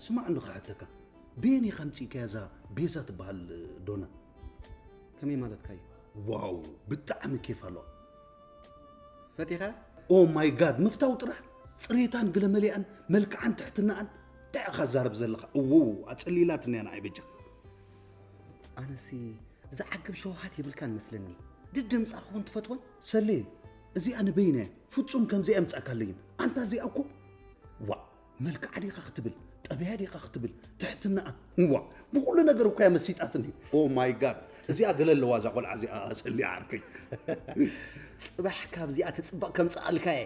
ስማዕ እንዶ ክሓተካ፣ በየን ኢኻ ኣምጺእካያ እዛ ቤዛ ትበሃል ዶና? ከመይ ማለትካ እዩ? ዋው፣ ብጣዕሚ ኬፍ ኣለዋ። ፈቲኻ? ኦ ማይ ጋድ፣ ምፍታው ጥራሕ። ጽሬታን ግለመሊኣን፣ መልክዓን ትሕትናኣን እንታይ ኢኻ ዛረብ ዘለኻ? እው፣ ኣጸሊላትኒ እያ ንዓይ በጃ። ኣነሲ ዝዓግብ ሸውሃት የብልካን መስለኒ። ድድምጻ ክውን ትፈትወን? ሰሌ፣ እዚኣ ንበይነ ፍጹም ከምዚኣ የምጻእካለይን። ኣንታ እዚኣ እኮ ዋ፣ መልክዓ ዲኻ ክትብል፣ ጠበያ ዲኻ ክትብል፣ ትሕትናኣ፣ ዋ፣ ብኹሉ ነገር እኮ እያ መሲጣትኒ። ኦ ማይ ጋድ፣ እዚኣ ገለ ኣለዋ እዛ ቆልዓ እዚኣ ሰሌ ዓርከይ። ጽባሕ ካብዚኣ ትጽብቕ ከምጽኣልካ እየ።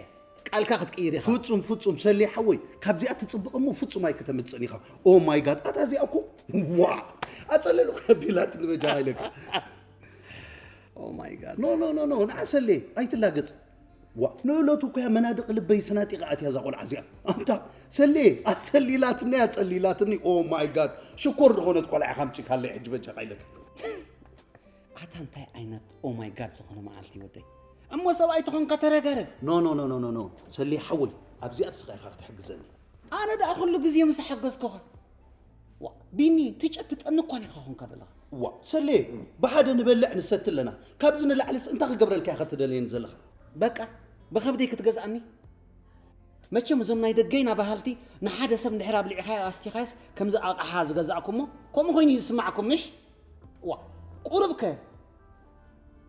ቃልካ ክትቅይር ኢኻ። ፍጹም ፍጹም ሰሌ ሓወይ፣ ካብዚኣ ትጽብቕ እሞ ፍጹም ኣይክተምጽእን ኢኻ። ኦ ማይ ጋድ፣ ኣታ እዚኣ እኮ ዋ፣ ኣጸለሉ ከቢላትኒ በጃኻ ኢለካ። ኦ ማይ ጋድ። ኖ ኖ ኖ ኖ፣ ንዓ ሰሌ ኣይትላገጽ። ዋ፣ ንእለቱ እኮ እያ መናድቕ ልበይ ስናጢቓ ኣትያ እዛ ቆልዓ እዚኣ። ኣንታ ሰሌ፣ ኣሰሊላትኒ፣ ኣጸሊላትኒ። ኦ ማይ ጋድ፣ ሽኮር ዝኾነት ቆልዓ ኢኻ ኣምጺእካለይ ሕጂ በጃኻ ኢለካ። ኣታ እንታይ ዓይነት ኦ ማይ ጋድ ዝኾነ መዓልቲ ወደይ። እሞ ሰብኣይ ተኾንካ ተረጋረግ። ኖ ኖ ኖ ኖ ኖ ኖ፣ ሰሌ ሓወይ፣ ኣብዚኣ ስኻ ኢኻ ክትሕግዘኒ። ኣነ ደኣ ኩሉ ግዜ ምስ ሓገዝኩኻ። ዋ፣ ቢኒ፣ ትጨብጠኒ እኳ ኢኻ ኾንካ ዘለኻ። ዋ፣ ሰሌ፣ ብሓደ ንበልዕ ንሰቲ ኣለና። ካብዚ ንላዕልስ እንታይ ክገብረልካ ኢኻ ትደልየኒ ዘለኻ? በቃ፣ ብኸብደይ ክትገዝኣኒ? መቸም እዞም ናይ ደገይና በሃልቲ ንሓደ ሰብ እንድሕር ኣብሊዕኻዮ ኣስቲኻዮስ ከምዚ ኣቕሓ ዝገዛእኩሞ ከምኡ ኮይኑ እዩ ዝስማዕኩም ምሽ? ዋ፣ ቁሩብ ከ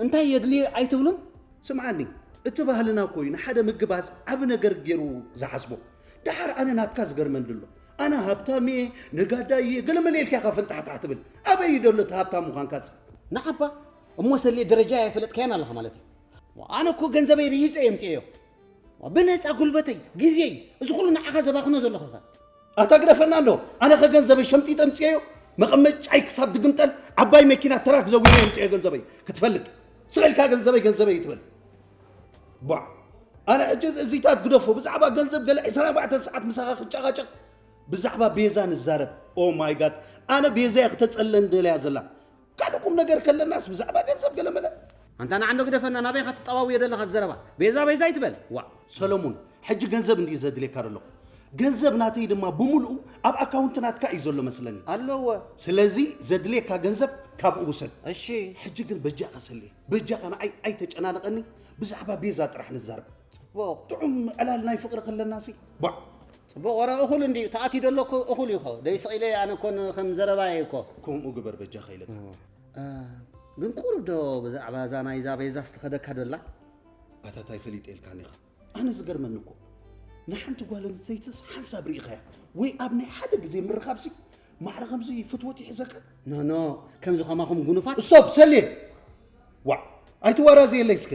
እንታይ የድልዮ ኣይትብሉን? ስምዓኒ፣ እቲ ባህልና እኮ እዩ ንሓደ ምግባዝ ዓቢ ነገር ገይሩ ዝሓስቦ። ደሓር ኣነ ናትካ ዝገርመኒ ኣሎ። ኣነ ሃብታም እየ፣ ነጋዳይ እየ፣ ገለመለ ኢልካ ኢኻ ፍንጣሕጣሕ ትብል። ኣበይ እዩ ደሎ እቲ ሃብታም ምዃንካስ? ንዓባ እሞ ሰሌ ደረጃ ኣይፈለጥካያን ኣለኻ ማለት እዩ። ኣነ እኮ ገንዘበይ ርሂፀ እየ ምፅኤዮ። ብነፃ ጉልበተይ፣ ግዜይ፣ እዚ ኩሉ ንዓኻ ዘባኽኖ ዘለኹ ኸ? ኣታ ግደፈና እንዶ፣ ኣነ ከ ገንዘበይ ሸምጢጠ ኣምፅኤዮ? መቐመጫይ ክሳብ ድግምጠል ዓባይ መኪና ትራክ ዘዊረ የምፅኤ ገንዘበይ ክትፈልጥ። ስቕ ኢልካ ገንዘበይ ገንዘበይ ትብል። ቧዕ። ኣነ ሕጂ እዚታት ግደፎ፣ ብዛዕባ ገንዘብ ገለ ዕስራን ኣርባዕተን ሰዓት ምሳኻ ክጨቓጨቕ። ብዛዕባ ቤዛ ንዛረብ። ኦ ማይ ጋድ፣ ኣነ ቤዛ እየ ክተፀለ እንደለያ ዘላ። ካልእ ቁም ነገር ከለናስ ብዛዕባ ገንዘብ ገለመለ። ኣንታ ንዓንዶ ግደፈና፣ ናበይ ኢኻ ትጠዋውዮ ዘለኻ ዘረባ? ቤዛ ቤዛ ኣይትበል። ዋ። ሰለሙን፣ ሕጂ ገንዘብ እንድዩ ዘድልየካ ዘሎ። ገንዘብ ናተይ ድማ ብምልኡ ኣብ ኣካውንት ናትካ እዩ ዘሎ መስለኒ። ኣለዎ። ስለዚ ዘድልየካ ገንዘብ ካብኡ ውሰድ። እሺ። ሕጂ ግን በጃኻ ሰሌ፣ በጃኻ ንዓይ ኣይተጨናንቐኒ፣ ብዛዕባ ቤዛ ጥራሕ ንዛረብ። ጽቡቕ። ጥዑም ዕላል ናይ ፍቕሪ ከለናሲ። ባዕ። ጽቡቕ፣ ወረ እኹል እንድዩ፣ ተኣትዩ ደሎ እኮ እኹል እዩ እኮ። ደይ ስቕ ኢለ ኣነ እኮ ን-፣ ከም ዘረባየ እኮ። ከምኡ ግበር በጃኻ ኢለካ። እ፣ ግን ቁሩብ ዶ ብዛዕባ እዛ ናይዛ ቤዛ ዝተኸደካ ደላ? ኣታ ታይ ፈሊጠ ኢልካኒ ኢኻ። ኣነ ዝገርመኒ እኮ ንሓንቲ ጓል ኣንስተይትስ ሓንሳብ ርኢኻያ ወይ ኣብ ናይ ሓደ ግዜ ምርኻብሲ ማዕረ ከምዚ ፍትወት ይሕዘካ? ኖ፣ ኖ፣ ከምዚ ከማኹም ጉኑፋት። ስቶፕ፣ ሰልየ! ዋዕ፣ ኣይትወራዘየለይ እስከ።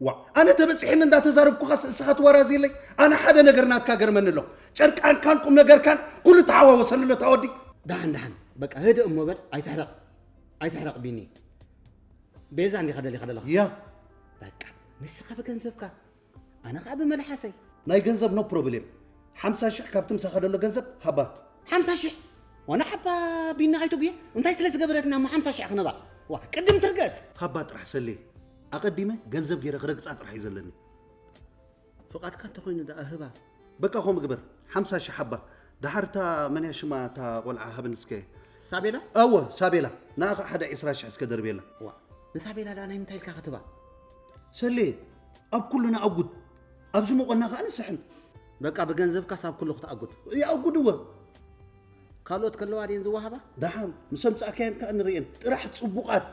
ዋዕ፣ ኣነ ተበጺሐኒ እንዳተዛረብኩኻስ እስኻ ትወራዘየለይ? ኣነ ሓደ ነገር ናትካ ገርመኒ ኣሎ። ጨርቃንካን ቁም ነገርካን ኩሉ ተሓዋወሰሉ ኣሎ እታ ወዲ። ደሓን፣ ደሓን፣ በቃ ህድእ እሞ በል፣ ኣይትሕረቕ፣ ኣይትሕረቕ ቢኒ። ቤዛ እንዲኻ ደሊኻ ዘለኻ? ያ። በቃ፣ ንስኻ ብገንዘብካ፣ ኣነ ኸኣ ብመልሓሰይ። ናይ ገንዘብ ኖ ፕሮብሌም። ሓምሳ ሽሕ ካብቲ ምሳኻ ደሎ ገንዘብ ሃባ። ሓምሳ ሽሕ? ዋና ሓባ ቢና ኣይትጉየ። እንታይ ስለ ዝገበረትና እሞ ሓምሳ ሽሕ ክነባ? ዋ፣ ቅድም ትርገጽ። ሃባ ጥራሕ ሰሌ። ኣቐዲመ ገንዘብ ገይረ ክረግጻ ጥራሕ እዩ ዘለኒ። ፍቓድካ እንተኾይኑ ደኣ ህባ። በቃ ከምኡ ግበር። ሓምሳ ሽሕ ሃባ። ደሓር እታ መን እያ ሽማ እታ ቆልዓ ሃብኒ እስከ። ሳቤላ? እወ፣ ሳቤላ። ንኣ ኸኣ ሓደ ዕስራ ሽሕ እስከ ደርብየላ። ዋ፣ ንሳቤላ ደኣ ናይ ምንታይ ኢልካ ክትባ? ሰሌ፣ ኣብ ኩሉ ንኣጉድ። ኣብ ዝሞቐና ኸኣ ንስሕን። በቃ ብገንዘብካስ ኣብ ኩሉ ክትኣጉድ። ይኣጉድ እወ። ካልኦት ከለዋ ድየን ዝወሃባ? ደሓን፣ ምስ ኣምጻእካየን ከኣ ንርእየን። ጥራሕ ጽቡቓት፣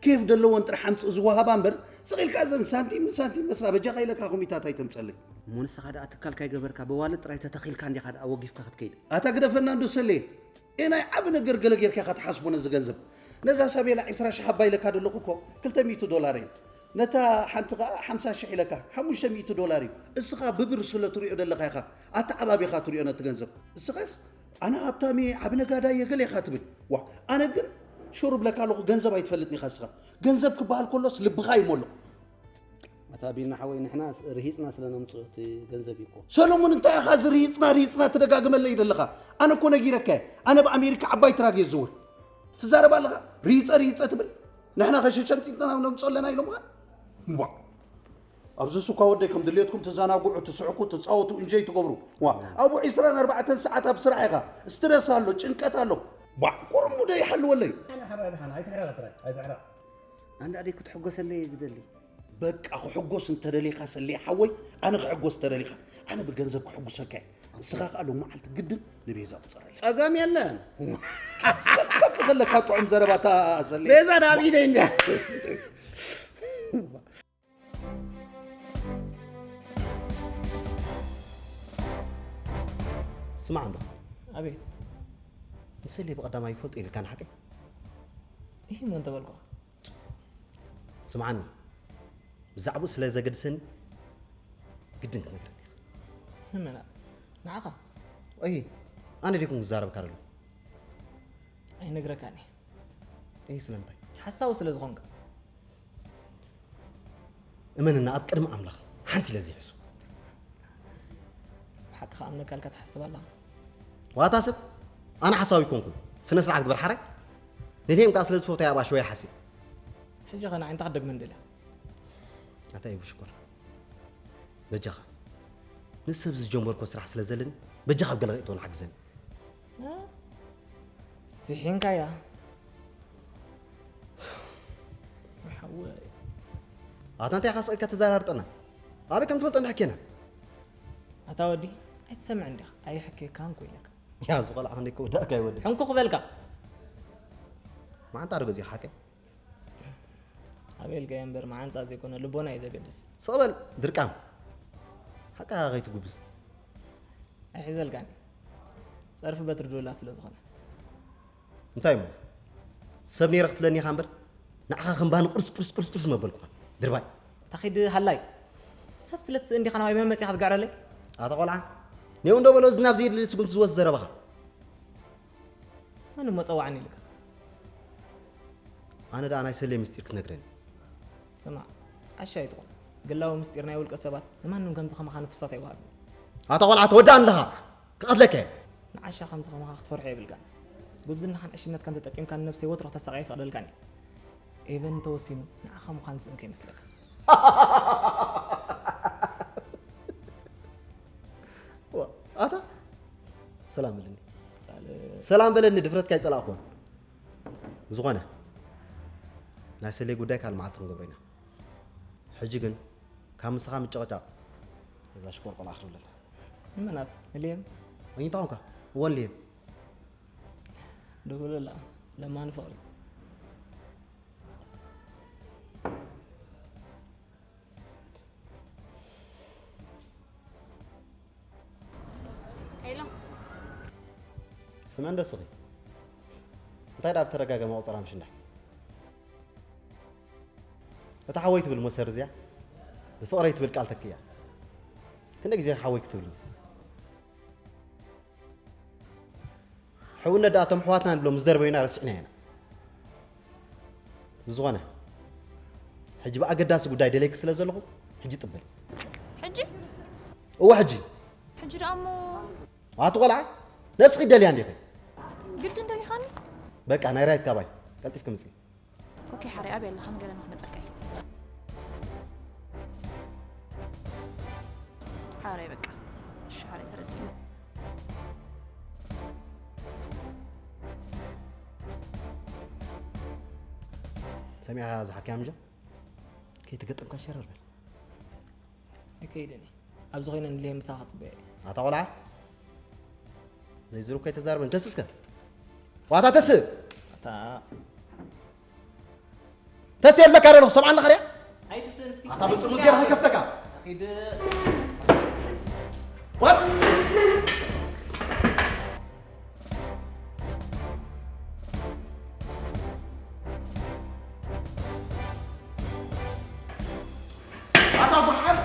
ኬፍ ደለወን ጥራሕ ኣምጽእ ዝወሃባ እምበር፣ ስቕ ኢልካ እዘን ሳንቲም ንሳንቲም መስላ በጃኻ ኢለካ ኮሚታት ኣይተምጸለይ። እሞ ንስኻ ደኣ ትካልካ ይገበርካ፣ ብዋለት ጥራይ ተተኺልካ እንዲኻ ደኣ ወጊፍካ ክትከይድ። ኣታ ግደፈና እንዶ ሰሌ፣ ኤ ናይ ዓቢ ነገር ገለ ጌርካ ኢኻ ትሓስቦ ነዚ ገንዘብ። ነዛ ሳቤላ ዕስራ ሽሕ ኣባ ኢለካ ደለኹ እኮ፣ ክልተ ሚእቲ ዶላር እየን። ነታ ሓንቲ ኸኣ ሓምሳ ሽሕ ኢለካ፣ ሓሙሽተ ሚእቲ ዶላር እዩ። እስኻ ብብር ስለ ትሪኦ ደለኻ ኢኻ፣ ኣተዓባቢኻ ትሪኦ ነቲ ገንዘብ። እስኻስ ኣነ ሃብታም እየ፣ ዓቢ ነጋዳይ እየ፣ ገለ ኢኻ ትብል። ዋእ፣ ኣነ ግን ሹር እብለካ ኣለኹ፣ ገንዘብ ኣይትፈልጥን ኢኻ እስኻ። ገንዘብ ክበሃል ከሎስ ልብኻ እዩ ሞሎ። ኣታ ቢና ሓወይ፣ ንሕና ርሂጽና ስለ ነምጽኦ እቲ ገንዘብ እዩ እኮ። ሰሎሙን፣ እንታይ ኢኻ እዚ ርሂጽና ርሂጽና ትደጋግመለይ ዘለኻ? ኣነ እኮ ነጊረካ እየ። ኣነ ብኣሜሪካ ዓባይ ትራክ እየ ዝዝውር። ትዛረብ ኣለኻ? ርሂጸ ርሂጸ ትብል። ንሕና ከሸሸምጢጥና ነምጽኦ ኣለና ኢሎምኻ? ዋእ። ኣብዚ ሱኳ ወደይ ከም ድሌትኩም ትዘናግዑ፣ ትስሕቁ፣ ትጻወቱ፣ እንጆይ ትገብሩ። ዋ፣ ኣብኡ ዕስራን ኣርባዕተን ሰዓት ኣብ ስራሕ ኢኻ። ስትረስ ኣሎ፣ ጭንቀት ኣሎ። ባዕ፣ ቁርሙ ዶ ይሓልወለይ? ኣነ ሓራይ ድሓን ኣይትሕረቕ ጥራይ ኣይትሕረቕ። ኣንዳ ኣደይ ክትሕጎሰለይ እየ ዝደሊ። በቃ ክሕጎስ እንተደሊኻ ሰለይ ሓወይ፣ ኣነ ክሕጎስ እንተደሊኻ፣ ኣነ ብገንዘብ ክሕጉሰካ እየ። ንስኻ ከኣ ሎም መዓልቲ ግድን ንቤዛ ቁጸረለይ። ጸገም የለን። ካብዚ ከለካ ጥዑም ዘረባታ ሰለይ። ቤዛ ዳብ ኢደይ እንድያ። ስማዕ እንዶ። ኣቤት። ንሰለይ ብቐዳማይ ይፈልጦ ኢልካ ንሓቀይ? ይህ ምን ተበልኩ? ስምዓኒ፣ ብዛዕባኡ ስለ ዘገድሰኒ ግድን ክትነግረኒ ኢኻ። ንመና? ንዓኻ? እሂ፣ ኣነ ዲኩም ክዛረበካ ዘለኹ? ኣይነግረካን እየ። እሂ፣ ስለምንታይ? ሓሳዊ ስለ ዝኾንካ። እመንና፣ ኣብ ቅድሚ ኣምላኽ ሓንቲ ኢለ ዘይሕሱ። ብሓቂ ክኣምነካ ኢልካ ትሓስብ ኣለኻ? ዋታ ሰብ፣ ኣነ ሓሳዊ ኣይኮንኩን። ስነ ስርዓት ግበር ሓራይ። ነተይም ከኣ ስለ ዝፈትያ ኣብ ኣሸወይ ሓሲብ። ሕጂ ኸ ንዓይ እንታይ ክትደግመኒ ደልያ? ኣታ ኢቡ ሽኮር፣ በጃኻ፣ ምስ ሰብ ዝጀመርኮ ስራሕ ስለ ዘለኒ፣ በጃኻ ኣብ ገለ ከይትወን ሓግዘኒ። እ? ስሒንካያ። ሓወይ። ኣታ እንታይ ኢኻ ስቕ ኢልካ ትዘራርጠና? ኣበይ ከም ትፈልጦ እንድሕር ኬና? ኣታ ወዲ፣ ኣይትሰምዕን ዲኻ? ኣይሕክየካን እኮ ኢለካ። ያ፣ እዚ ቆልዓ ክንደይ ክወዳእካ ይወድእ። ሕንኩ ክበልካ። መዓንጣ ዶ ገዚእኻ ሓቀይ? ኣቤልካ እየ እምበር መዓንጣ ዘይኮነ ልቦና እዩ ዘገድስ። ስቕ በል ድርቃም። ሓቃ ከይትጉብዝ። ኣይሕዘልካን። ጸርፊ በትሪ ዶላ ስለ ዝኾነ። እንታይ እሞ? ሰብ ነይረ ክትብለኒ ኢኻ እምበር፣ ንዓኻ ከም ባኒ ቁርስ ቁርስ ቁርስ ቁርስ መበልኩኻ። ድርባይ። ታኺድ ሃላይ። ሰብ ስለ ትስእን ዲኻ ናባይ መመጺኻ ትጋዕረለይ? ኣታ ቆልዓ፣ ኔው እንዶ በሎ፣ እዚ ናብ ዘየድሊ ስጉምቲ ዝወስድ ዘረባኻ። መን እሞ ጸዋዕኒ ኢልካ? ኣነ ደኣ ናይ ሰሌ ምስጢር ክትነግረኒ። ስማዕ፣ ዓሻ ኣይትኹን። ግላዊ ምስጢር ናይ ውልቀ ሰባት ንማንም ከምዚ ከማኻ ንፉሳት ኣይወሃብን። ኣታ ቆልዓ፣ ተወዳእኒ ኣለኻ። ክቐትለካ እየ። ንዓሻ ከምዚ ከማኻ ክትፈርሖ የብልካን። ጉብዝናኻን ዕሽነትካን ተጠቂምካ ንነብሰይ ወትሩ ክተሳቕያ ኣይፈቕደልካን እየ። ኤቨን እንተወሲኑ ንዓኻ ምዃን ዝስእን ከይመስለካ። ዋ፣ ኣታ ሰላም በለኒ። ሳለ- ሰላም በለኒ፣ ድፍረትካ ኣይጸላእኩዎን። ብዝኾነ፣ ናይ ሰለይ ጉዳይ ካልእ መዓልቲ ክንገብሮ ኢና። ሕጂ ግን፣ ካብ ምሳኻ ምጭቕጫቕ፣ እዛ ሽኮር ቆልዓ ክትብለላ። ንመናት? ንልየም? እንታይ ኾንካ? እወ፣ ንልየም። ደውለላ፣ ለማኒ ፍቕሪ። ሄሎ። ስመ እንዶ ስኺ። እንታይ ደኣ ብተደጋጋሚ ቁጽራ ምሽናይ? እታ ሓወይ ትብል እሞ ሰርዝያ፣ ብፍቕረይ ትብል ቃል ተክእያ። ክንደይ ግዜ ሓወይ ክትብልኒ? ሕውነት ደኣ እቶም ኣሕዋትና ንብሎም ዝደርበዩና ረሲዕናዮ ኢና። ብዝኾነ፣ ሕጂ ብኣገዳሲ ጉዳይ ደልየኪ ስለ ዘለኹ፣ ሕጂ ጥበሊ። ሕጂ? እወ፣ ሕጂ። ሕጂ ደኣ እሞ ኣቲ ቆልዓ፣ ነብስኺ ደልያ እንዲኺ? ግድን ደሊኻኒ? በቃ፣ ናይ ራይት ካባይ። ቀልጢፍኪ ምጺ። ኦኬ፣ ሓራይ ኣበይ ኣለኻ? ንገረኒ፣ ክመጸካ እየ። ሓራይ በቃ። እሺ፣ ሓራይ ተረዲእኒ። ሰሚዕኻ ዝሓክያ ምጃ? ከይትገጠምካ ሸረር በል። ይከይደኒ። ኣብዚ ኮይነ ንልየ ምሳኻ ክጽበዮ እየ። ኣታ ቆልዓ፣ ዘይዝሩብ ከይተዛርበን። ተስ እስከ። ዋታ ተስ! ኣታ ተስ የልበካ ዶ ኣለኹ፣ ሰምዓኒ ኸሪያ? ኣይትስእን እስኪ። ኣታ ብጽሙዝ ጌርካ ከፍተካ። ኣኺድ። ዋት? ኣታ ጓሓፍ!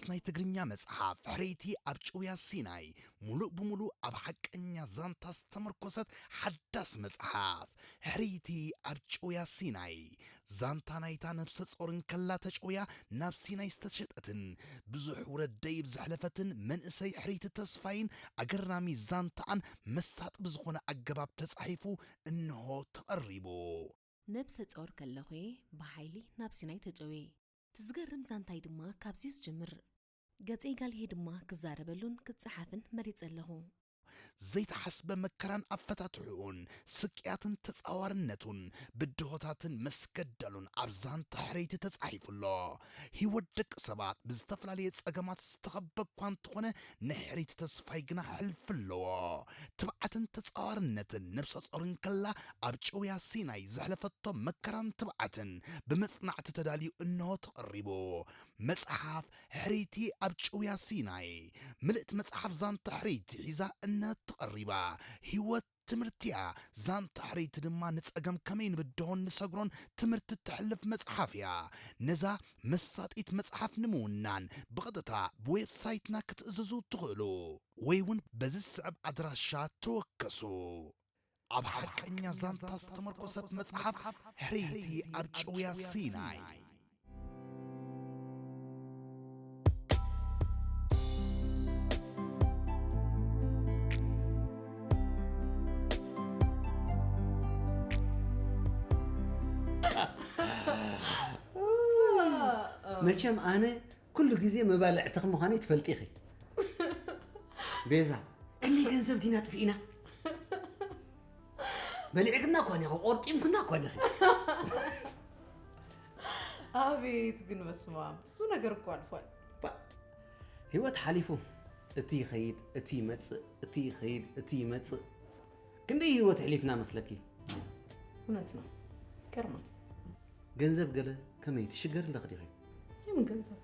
ናይ ትግርኛ መጽሓፍ ሕርይቲ ኣብ ጭውያ ሲናይ፣ ሙሉእ ብሙሉእ ኣብ ሓቀኛ ዛንታ ዝተመርኮሰት ሓዳስ መጽሓፍ። ሕርይቲ ኣብ ጭውያ ሲናይ፣ ዛንታ ናይታ ነብሰ ጾር እንከላ ተጨውያ ናብ ሲናይ ዝተሸጠትን ብዙሕ ውረድ ደይብ ዘሕለፈትን መንእሰይ ሕርይቲ ተስፋይን ኣገራሚ ዛንታኣን መሳጢ ብዝኾነ ኣገባብ ተጻሒፉ እንሆ ተቐሪቡ። ነብሰ ጾር ከለኹ'የ ብሓይሊ ናብ ሲናይ ተጨውየ። እቲ ዝገርም ዛንታይ ድማ ካብዚ'ዩ ዝጅምር። ገጸይ ጋልሄ ድማ ክዛረበሉን ክጸሓፍን መሪጸ ኣለኹ። ዘይተሓስበ መከራን ኣፈታትሕኡን፣ ስቅያትን ተጻዋርነቱን፣ ብድሆታትን መስገደሉን ኣብ ዛንታ ሕርይቲ ተጻሒፉ ኣሎ። ህይወት ደቂ ሰባት ብዝተፈላለየ ጸገማት ዝተኸበ እኳ እንተኾነ፣ ናይ ሕርይቲ ተስፋይ ግና ሕልፊ ኣለዎ። ትብዓትን ተጻዋርነትን ነብሰ ጾር እንከላ ኣብ ጭውያ ሲናይ ዘሕለፈቶ መከራን ትብዓትን ብመጽናዕቲ ተዳልዩ እንሆ ተቐሪቡ። መጽሓፍ ሕርይቲ ኣብ ጭውያ ሲናይ። ምልእቲ መጽሓፍ ዛንታ ሕርይቲ ሒዛ እነሆ ተቐሪባ። ህይወት ትምህርቲ'ያ። ዛንታ ሕርይቲ ድማ ንጸገም ከመይ ንብድሆን ንሰግሮን ትምህርቲ እተሕልፍ መጽሓፍ እያ። ነዛ መሳጢት መጽሓፍ ንምውናን ብቐጥታ ብዌብሳይትና ክትእዝዙ ትኽእሉ ወይ እውን በዚ ዝስዕብ ኣድራሻ ተወከሱ። ኣብ ሓቀኛ ዛንታ ዝተመርኮሰት መጽሓፍ ሕርይቲ ኣብ ጭውያ ሲናይ። መቸም ኣነ ኩሉ ግዜ መባልዕትኺ ምዃነይ ትፈልጢ ኢኺ። ቤዛ፣ ክንደይ ገንዘብ ዲና ጥፊእና? በሊዕክና እኳ ዲኺ፣ ቆርጢምክና እኳ ዲኺ። ኣቤት ግን በስመ ኣብ፣ እሱ ነገር እኮ ኣልፏል። ባ፣ ህይወት ሓሊፉ፣ እቲ ይኸይድ፣ እቲ ይመጽእ፣ እቲ ይኸይድ፣ እቲ ይመጽእ። ክንደይ ህይወት ኣሕሊፍና መስለኪ? እውነት ነው፣ ይገርማል። ገንዘብ ገለ ከመይ ትሽገሪ ኣለኺ ዲኺ? የምን ገንዘብ?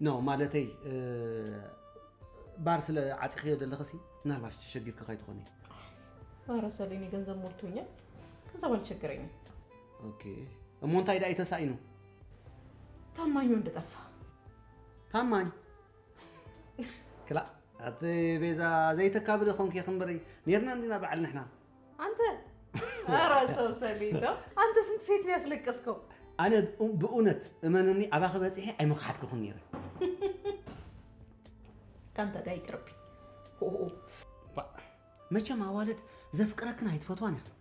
ኖ ማለተይ እ፣ ባር ስለ ዓፂኽዮ ዘለኽሲ ምናልባሽ ተሸጊርኪ ከይትኾኒ። ኧረ ሰሌኒ ገንዘብ ሞልቶኛል፣ ገንዘብ አልቸገረኝም። ኦኬ እሞ እንታይ ዳኣ እዩ ተሳኢኑ? ታማኝ ወንድ ጠፋ። ታማኝ ክላ ኣቲ ቤዛ ዘይተካብደ ኾንኪ ክንበሪ ኔርና እንዲና በዓል ንሕና። አንተ ኧረ ተው ሰሌኒ ተው። አንተ ስንት ሴት ነው ያስለቀስከው? ኣነ ብእውነት እመንኒ ኣባኺ በፂሐ ኣይምኽሓድክኹን ነይረ። ካንተ ጋር ይቅርብኝ። ባ፣ መቸም ኣዋልድ ዘፍቅረክን ኣይትፈትዋን ኢኽን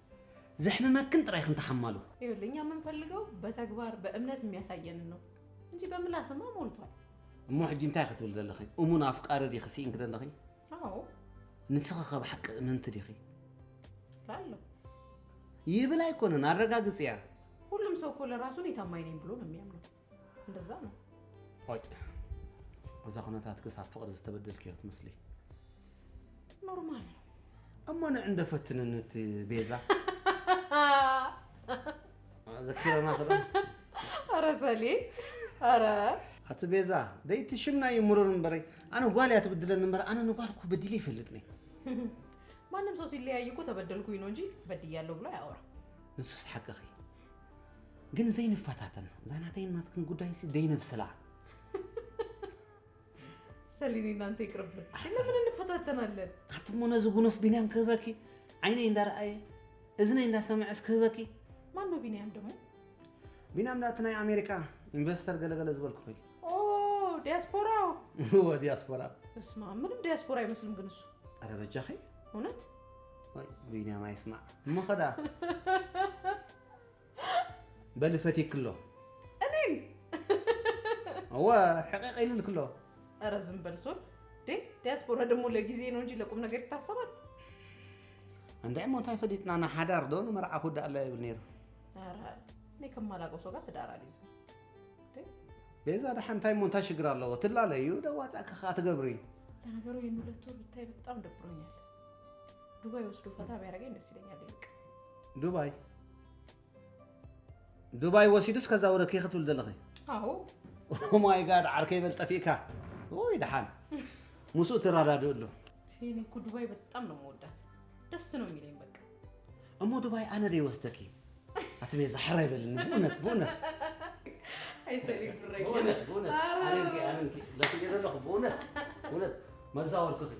ዘሕምመክን ጥራይ ኢኽን ትሓማሉ። ይኸውልህ እኛ የምንፈልገው በተግባር በእምነት የሚያሳየንን ነው እንጂ በምላስማ ሞልቷል። እሞ ሕጂ እንታይ ክትብል ዘለኺ? እሙን ኣፍቃሪ ዲኺ ስኢንኪ ዘለኺ? አዎ ንስኺ ከ ብሓቂ እምንቲ ዲኺ? እላለሁ። ይብል ኣይኮነን ኣረጋግፅያ። ሁሉም ሰው እኮ ለራሱ እኔ ታማኝ ነኝ ብሎ ነው የሚያምነው። እንደዛ ነው። ሆይ እዛ ኩነታትክስ ኣብ ፍቕሪ ዝተበደልኪ ክትመስሊ። ኖርማል ነው። እሞ ንዕ እንደ ፈትንኒ እቲ ቤዛ ዘኪረና ክልም። ኧረ ሰሌ ኧረ ኣቲ ቤዛ ደይቲ ሽምና እዩ ምሩር እምበረይ ኣነ ጓል እያ ትብድለኒ እምበር ኣነ ንጓል እኮ በዲለ ይፈልጥ ነይ። ማንም ሰው ሲለያይ እኮ ተበደልኩኝ ነው እንጂ በድያለሁ ብሎ አያወራም። ንሱስ ሓቅኺ ግን ዘይንፈታተን እዛ ናተይን ናትክን ጉዳይሲ ደይነብስላ። ሰሊኒ እናንተ ይቅርብን። ለምን እንፈታተናለን? ኣቲ እሞ ነዚ ጉኑፍ ቢንያም ክህበኪ ዓይነይ እንዳረኣየ እዝነይ እንዳሰምዐስ ክህበኪ። ማን ነው ቢንያም ደግሞ? ቢንያም ናቲ ናይ ኣሜሪካ ኢንቨስተር ገለገለ ዝበልኩኺ። ኦ ዲያስፖራው። እወ ዲያስፖራ። በስመ ኣብ ምንም ዲያስፖራ አይመስልም ግን እሱ። ኧረ በጃኺ። እውነት? ወይ ቢንያም ኣይስማዕ እሞ ኸዳ። በሊ ፈቲክሎ። እኔን? እወ ሕቂቕ ኢልልክሎ። ኧረ ዝም በል ሶል። ዴ ዲያስፖራ ደግሞ ለጊዜ ነው እንጂ ለቁም ነገር ይታሰባል? እንድዒ እሞ እንታይ ፈሊጥና ንሓዳር ዶ ንመርዓ ክውዳእ ኣላ ይብል ነይሩ። ኧረ እኔ ከማላውቀው ሰው ጋር ትዳር አልይዝም። ዴ ቤዛ ደሓን እንታይ እሞ እንታይ ሽግር ኣለዎ? ትላለዩ ደዋፃእኪ ከዓ ትገብሪ። ለነገሩ ይህን ሁለት ወር ብታይ በጣም ደብሮኛል። ዱባይ ወስዶ ፈታ ቢያረገኝ ደስ ይለኛል። ይልቅ ዱባይ ዱባይ ወሲዱስ ከዛውረኪ ክትብል ዘለኺ? አዎ። Oh my God ዓርከይ በል ጠፊእካ። ውይ ደሓን ምስኡ ትረዳድእሉ። እኔ እኮ ዱባይ በጣም ነው የምወዳት። ደስ ነው የሚለኝ በቃ። እሞ ዱባይ ኣነ ዶ ይወስደኪ? ኣቲ ቤዛ ሕራይ በልኒ ብእውነት ብእውነት። ብእውነት ብእውነት ኣነንኪ ኣነንኪ ለክየ ዘለኹ ብእውነት ብእውነት መዛወርትኺ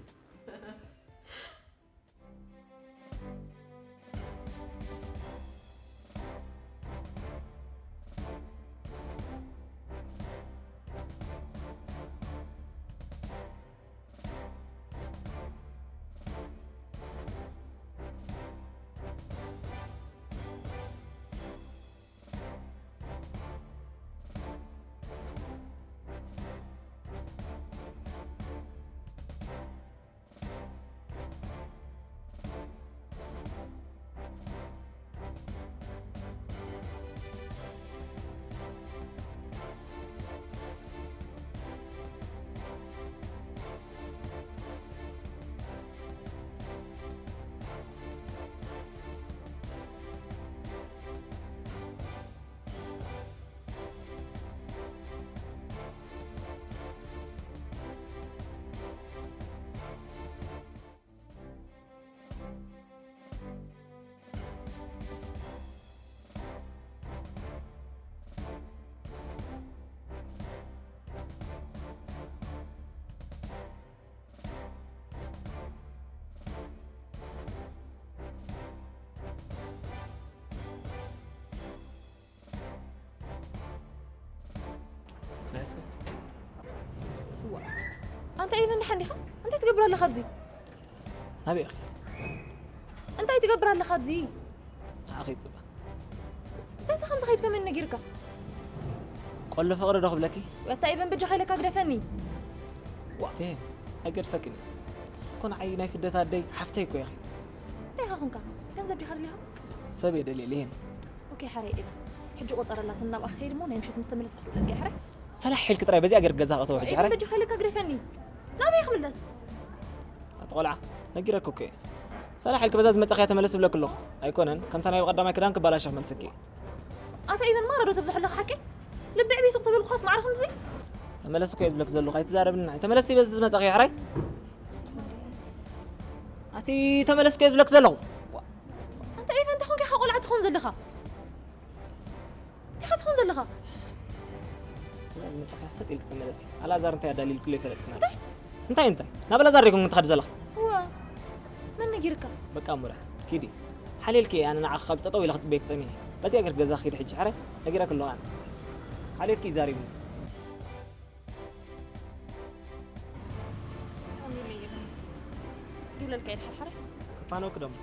ኣንታ ኤቨን ደሓን ዲኻ? እንታይ ትገብር ኣለኻ ኣብዚ? ናበይ ኢኺ? እንታይ ትገብር ኣለኻ ኣብዚ? ንዓኺ ይጽበ። በዚ ከምዚ ከይድ ከመን ነጊርካ? ቆሎ ፍቕሪ ዶ ክብለኪ? ኣታ ኤቨን በጃኻ ኢለካ ግደፈኒ። ዋ፣ ኤ፣ ኣይገድፈክን እየ። ንስኺ እኮ ንዓይ ናይ ስደት ኣደይ ሓፍተይ እኮ ኢኺ። እንታይ ኢኻ ኾንካ? ገንዘብ ዲኻ ደሊኻ? ሰብ እየ ደልየ ልሄን። ኦኬ፣ ሓረይ ኤቨን። ሕጂ ቆጸረላትን ናብኣ ክኸይድ እሞ ናይ ምሸት ምስ ተመለስኩ ክደልየ ሓረይ። ሰላሕ ኢልኪ ጥራይ በዚኣ ገይርኪ ገዛ ክእተዎ ሕጂ ሓረይ። በጃኻ ኢለካ ግደፈኒ። ናበይ ክምለስ? ኣቲ ቆልዓ፣ ነጊረኪ እኮ እየ። ሰላሕ ኢልኪ በዛ ዝመጻኽያ ተመለስ ዝብለኪ ኣለኹ። ኣይኮነን፣ ከምታ ናይ ብቐዳማይ ክዳን ክባላሸ ክመልሰኪ እየ። ኣታ ኢቨን ማራ ዶ ተብዝሖ ኣለኻ ሓቂ? ልቢ ዕብይ ሱቕ ተበልኩኻስ ማዕረ ክንድዚ? ተመለስ እኮ እየ ዝብለኪ ዘለኹ፣ ኣይትዛረብኒ ንዓይ። ተመለሲ በዚ ዝመጻኽዮ ሕራይ። ኣቲ ተመለስ እኮ እየ ዝብለኪ ዘለኹ። ኣንታ ኢቨን እንታይ ኮንካ ኢኻ ቆልዓ ትኸውን ዘለኻ? እንታይ ኢኻ ትኸውን ዘለኻ? መጽሓፍ ሰጥ ኢልኪ ተመለሲ። ኣልኣዛር እንታይ ኣዳሊልክሉ ይፈለጥክና። እንታይ እንታይ? ናብ ኣልኣዛር ዶ ይኮንኪ ትኸዲ ዘለኺ? እወ። መን ነጊርካ? በቃ እሞ ደሓን ኪዲ። ሓልየልኪ እየ ኣነ ንዓኺ ካብ ጠጠው ኢለ ክጽበየኪ ጸኒሐ። በዚኣ ገር ገዛ ኪዲ ሕጂ ሕራይ። ነጊረኪ ኣለኹ ኣነ። ሓልየልኪ እዩ ዛሪቡ። ይብለልካ እየ ድሓር ሓራይ። ክፋነወኪ ደሞ።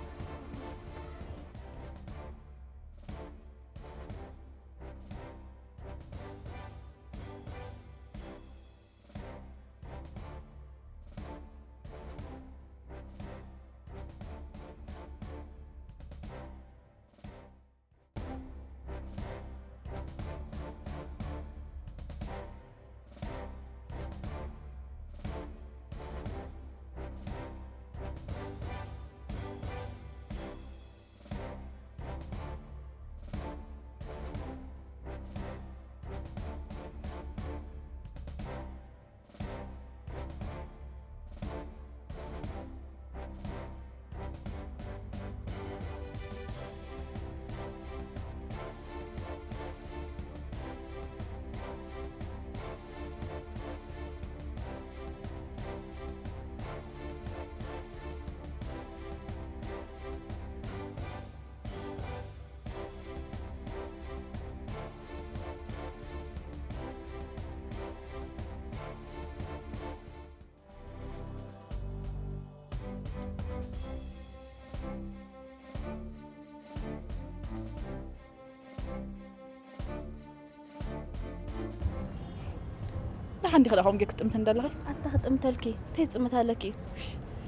ደሓን ዲኺ ደኣ ከምኡ ጌርኪ ትጥምቲ እንደለኺ? ኣታ ክጥምተልኪ፣ እንታይ ትጥምታ ኣለኪ?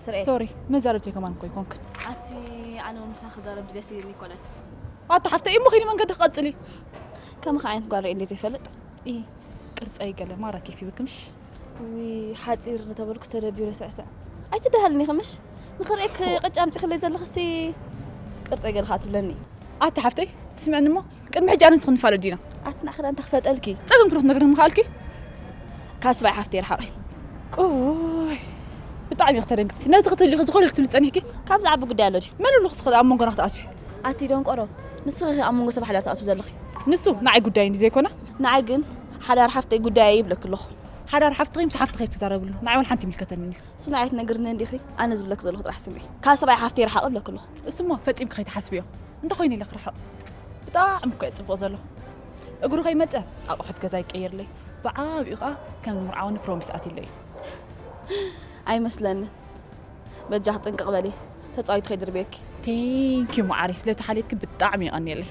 ስርኤ። ሶሪ፣ መዛረብቲ ከማን እኮ ኣይኮንክን። ኣቲ ኣነ እውን ምሳኺ ክዛረብ ደስ ኢልኒ ኣይኮነን። ኣታ ሓፍተይ፣ እሞ ኺዲ መንገዲ ክቐጽል እዩ። ከማኺ ዓይነት ጓል ርእየ እንድየ ዘይፈልጥ። ኢ፣ ቅርጸይ ገለ ማራ ኬፍ ይብክምሽ። ውይ፣ ሓጺር ተበልኩ ተደቢረ ስዕስዕ። ኣይትደሃልኒ ከምሽ። ንኽርእየክ ቅጫ ኣምጺኽለይ ዘለኽሲ ቅርጸይ ገለ ከኣ ትብለኒ። ኣቲ ሓፍተይ፣ ስምዕኒ እሞ፣ ቅድሚ ሕጂ ኣነ ንስኺ ንፋለጥ ዲና? ኣቲ ንዓኺ ደኣ እንታይ ክፈልጠልኪ? ጸገም ክንክነግርኺ ምኽኣልኪ? ካብ ስባይ ሓፍተይ ርሓቒ። ኦይ፣ ብጣዕሚ ኢኺ ተደንግጺ። ነዚ ክትብሊ ኢኺ ዝኾነ ክትብሊ ጸኒሕኪ? ካብ ዝዓቢ ጉዳይ ኣሎ ድዩ? መን ኣሎ ክስኽል ኣብ መንጎና ክትኣትዊ? ኣቲ ደንቆሮ፣ ንስኺ ኢኺ ኣብ መንጎ ሰብ ሓዳር ትኣትዊ ዘለኺ። ንሱ ንዓይ ጉዳይ እንዲ ዘይኮነ? ንዓይ ግን ሓዳር ሓፍተይ ጉዳይ ይብለክ ኣለኹ። ሓዳር ሓፍትኺ ምስ ሓፍትኺ ኣይትዛረብሉ። ንዓይ ዋላ ሓንቲ ይምልከተኒ እዩ። እሱ ንዓይ ኣይትነግርኒ እንዲኺ? ኣነ ዝብለክ ዘለኹ ጥራሕ ስምዒ። ካብ ሰብኣይ ሓፍተይ ርሓቒ ይብለክ ኣለኹ። እሱሞ ፈጺምኪ ከይትሓስብዮ። እንተኾይኑ ኢለ ክርሕቕ። ብጣዕሚ እኮ እየ ጽቡቕ ዘለኹ። እግሩ ከይመጸ ኣቑሑት ገዛ ይቀይርለይ። ብዓቢኡ ኸኣ ከም ዝምርዓወኒ ፕሮሚስ ኣትዩለይ እዩ። ኣይመስለንን። በጃኺ ጥንቅቕ በሊ። ተጻዊትኺ ድርብየኪ። ቴንኪዩ መዓረይ፣ ስለቲ ሓልየትኪ ብጣዕሚ የቐንየለይ።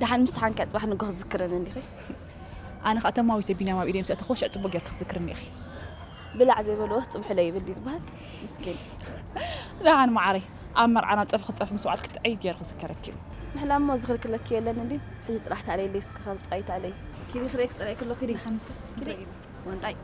ደሓን ምሳሓን ከ ጽባሕ ንግሆ ክትዝክርኒ እንዲኺ? ኣነ ኸኣ ተማዊተ ቢንያም ኣብ ኢደይ ምስ ኣተኹዎ ሽዕ ጽቡቕ ጌርኪ ክትዝክርኒ ኢኺ። ብላዕ ዘይበልዎስ ጽብሕለይ ይብል ድዩ ዝበሃል? ምስኪን። ደሓን መዓረይ፣ ኣብ መርዓና ጸብሒ ክትጸብሒ ምስ ወዓልኪ ጥዕይ ጌረ ክዝከረኪ እዩ። ምሕላም እሞ ዝኽልክለኪ የለን እንድዩ። ሕጂ ጥራሕ ተኣለይለይ እስኪ ካብ ዝጠይት ኣለይ። ኪዲ ክርእየኪ ጸሊኤ ከለኹ ኪዲ። ንሓንሱስ ኪዲ። ወንጣይ።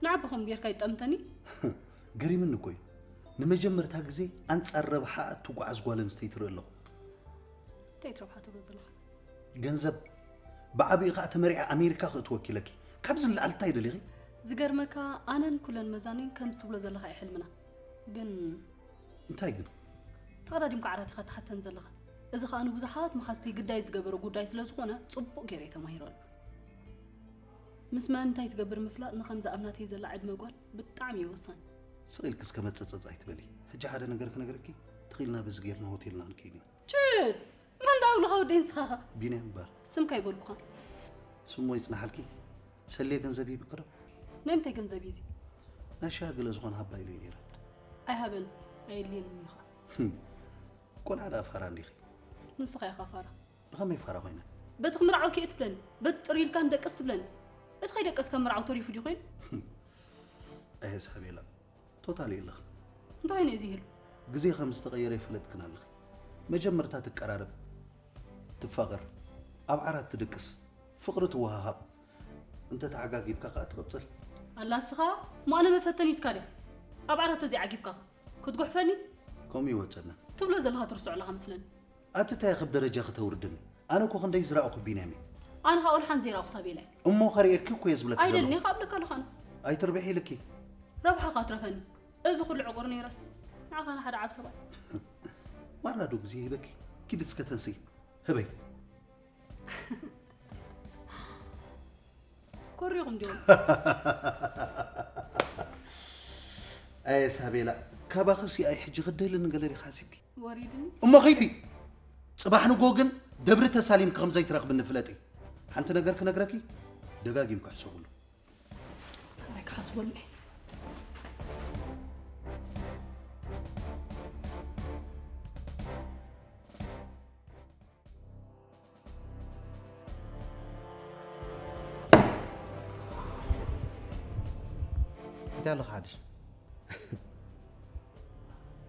ንዓባኹም ጌርካ ይጠምተኒ። ገሪምኒ እኮ እዩ። ንመጀመርታ ግዜ ኣንጻር ረብሓኣ እትጓዓዝ ጓል ኣንስተይቲ ይርኢ ኣለኹ። እንታይ ትረብሓ ትብሎ ዘለኻ? ገንዘብ ብዓቢኡ ከኣ ተመሪዐ ኣሜሪካ ክእትወኪ ኢለኪ። ካብዚ ንላዕሊ እንታይ ደሊኺ? ዝገርመካ ኣነን ኩለን መዛኑይን ከምዚ ትብሎ ዘለኻ እዩ ሕልምና። ግን እንታይ ግን? ተቐዳዲምካ ዓራት ኢኻ ትሓተን ዘለኻ። እዚ ከኣ ንብዙሓት መሓዙተይ ግዳይ ዝገበሮ ጉዳይ ስለ ዝኾነ ጽቡቕ ገይረ እየ ተማሂረሉ። ምስ መን እንታይ ትገብር ምፍላጥ ንኸምዚ ኣብ ናተይ ዘላ ዕድመ ጓል ብጣዕሚ እዩ ወሳኒ። ስቕ ኢልኪ እስከ መጸጸጽ ኣይትበሊ። ሕጂ ሓደ ነገር ክነግረኪ፣ ትኺልና በዚ ጌርና ሆቴልና ክንከይድ ኢና። ችድ! መን ደኣ ኣብሉኻ ወደይ ንስኻ ኸ? ቢንያም እምበር። ስምካ ኣይበልኩኻን። ስሞ ይጽናሓልኪ። ሰልየ ገንዘብ ሂብኪ ዶ? ናይ ምንታይ ገንዘብ እዩ እዚ? ናይ ሻሂ ገለ ዝኾነ ሃባ ኢሉ እዩ ነይረ። ኣይሃበን፣ ኣየድልየንን እዩ ኸኣ። ህም፣ ቆልዓ ደኣ ፋራ እንዲኺ። ንስኻ ኢኻ ፋራ። ብኸመይ ፋራ ኮይነ? በቲ ክምርዓወኪ እየ ትብለኒ፣ በቲ ጥር ኢልካ ንደቅስ ትብለኒ። እቲ ከይደቀስካ ምርዓው ተሪፉ ድዩ ኮይኑ? ኣየ ሳቤላ፣ ቶታሊ የለኽን። እንታይ ኮይኑ እዩ ዘይህሉ? ግዜ ከም ዝተቐየረ ይፍለጥክን ኣለኺ። መጀመርታ ትቀራረብ፣ ትፋቐር፣ ኣብ ዓራት ትድቅስ፣ ፍቕሪ ትወሃሃብ፣ እንተ ተዓጋጊብካ ከኣ ትቕጽል። ኣላ እስኻ እሞ ኣነ መፈተኒትካ ድየ? ኣብ ዓራት ተዘይዓጊብካ ኸ ክትጉሕፈኒ? ከምኡ ይወጸና። ትብሎ ዘለኻ ትርስዖ ኣለኻ መስለኒ። ኣቲ ታይ ክብ ደረጃ ክተውርድኒ ኣነ እኮ ክንደይ ዝረኣኹ ቢንያም እየ። ኣነ ኻብ ወልሓን ዘይረኣኹ ሳቤላ እየ። እሞ ከርእየኪ እኮ እየ ዝብለኪ ዘለኹ። ኣይደልን እየ ካብ እብለካ ኣለኹ ኣነ። ኣይትርብሒ ኢልኪ። ረብሓ ኻትረፈኒ። እዚ ኹሉ ዕቑር ነይረስ ንዓኻ ንሓደ ዓብ ሰብኣይ። ማራ ዶ ግዜ ሂበኪ ኪዲ እስከ ተንስኢ ህበይ። ኮሪኹም ድዮም? ኣየ ሳቤላ ካባኺሲ ኣይ ሕጂ ክደሊ ንገለ ዲኻ ሓሲብኪ? ወሪድኒ። እሞ ኺዲ። ጽባሕ ንግሆ ግን ደብሪ ተሳሊምኪ ከም ዘይትረኽብኒ ፍለጢ። ሓንቲ ነገር ክነግረኪ ደጋጊምኪ ሕሰብሉ። ከመይ ክሓስበሉ እየ? እንታይ ኣለካ ሓድሽ?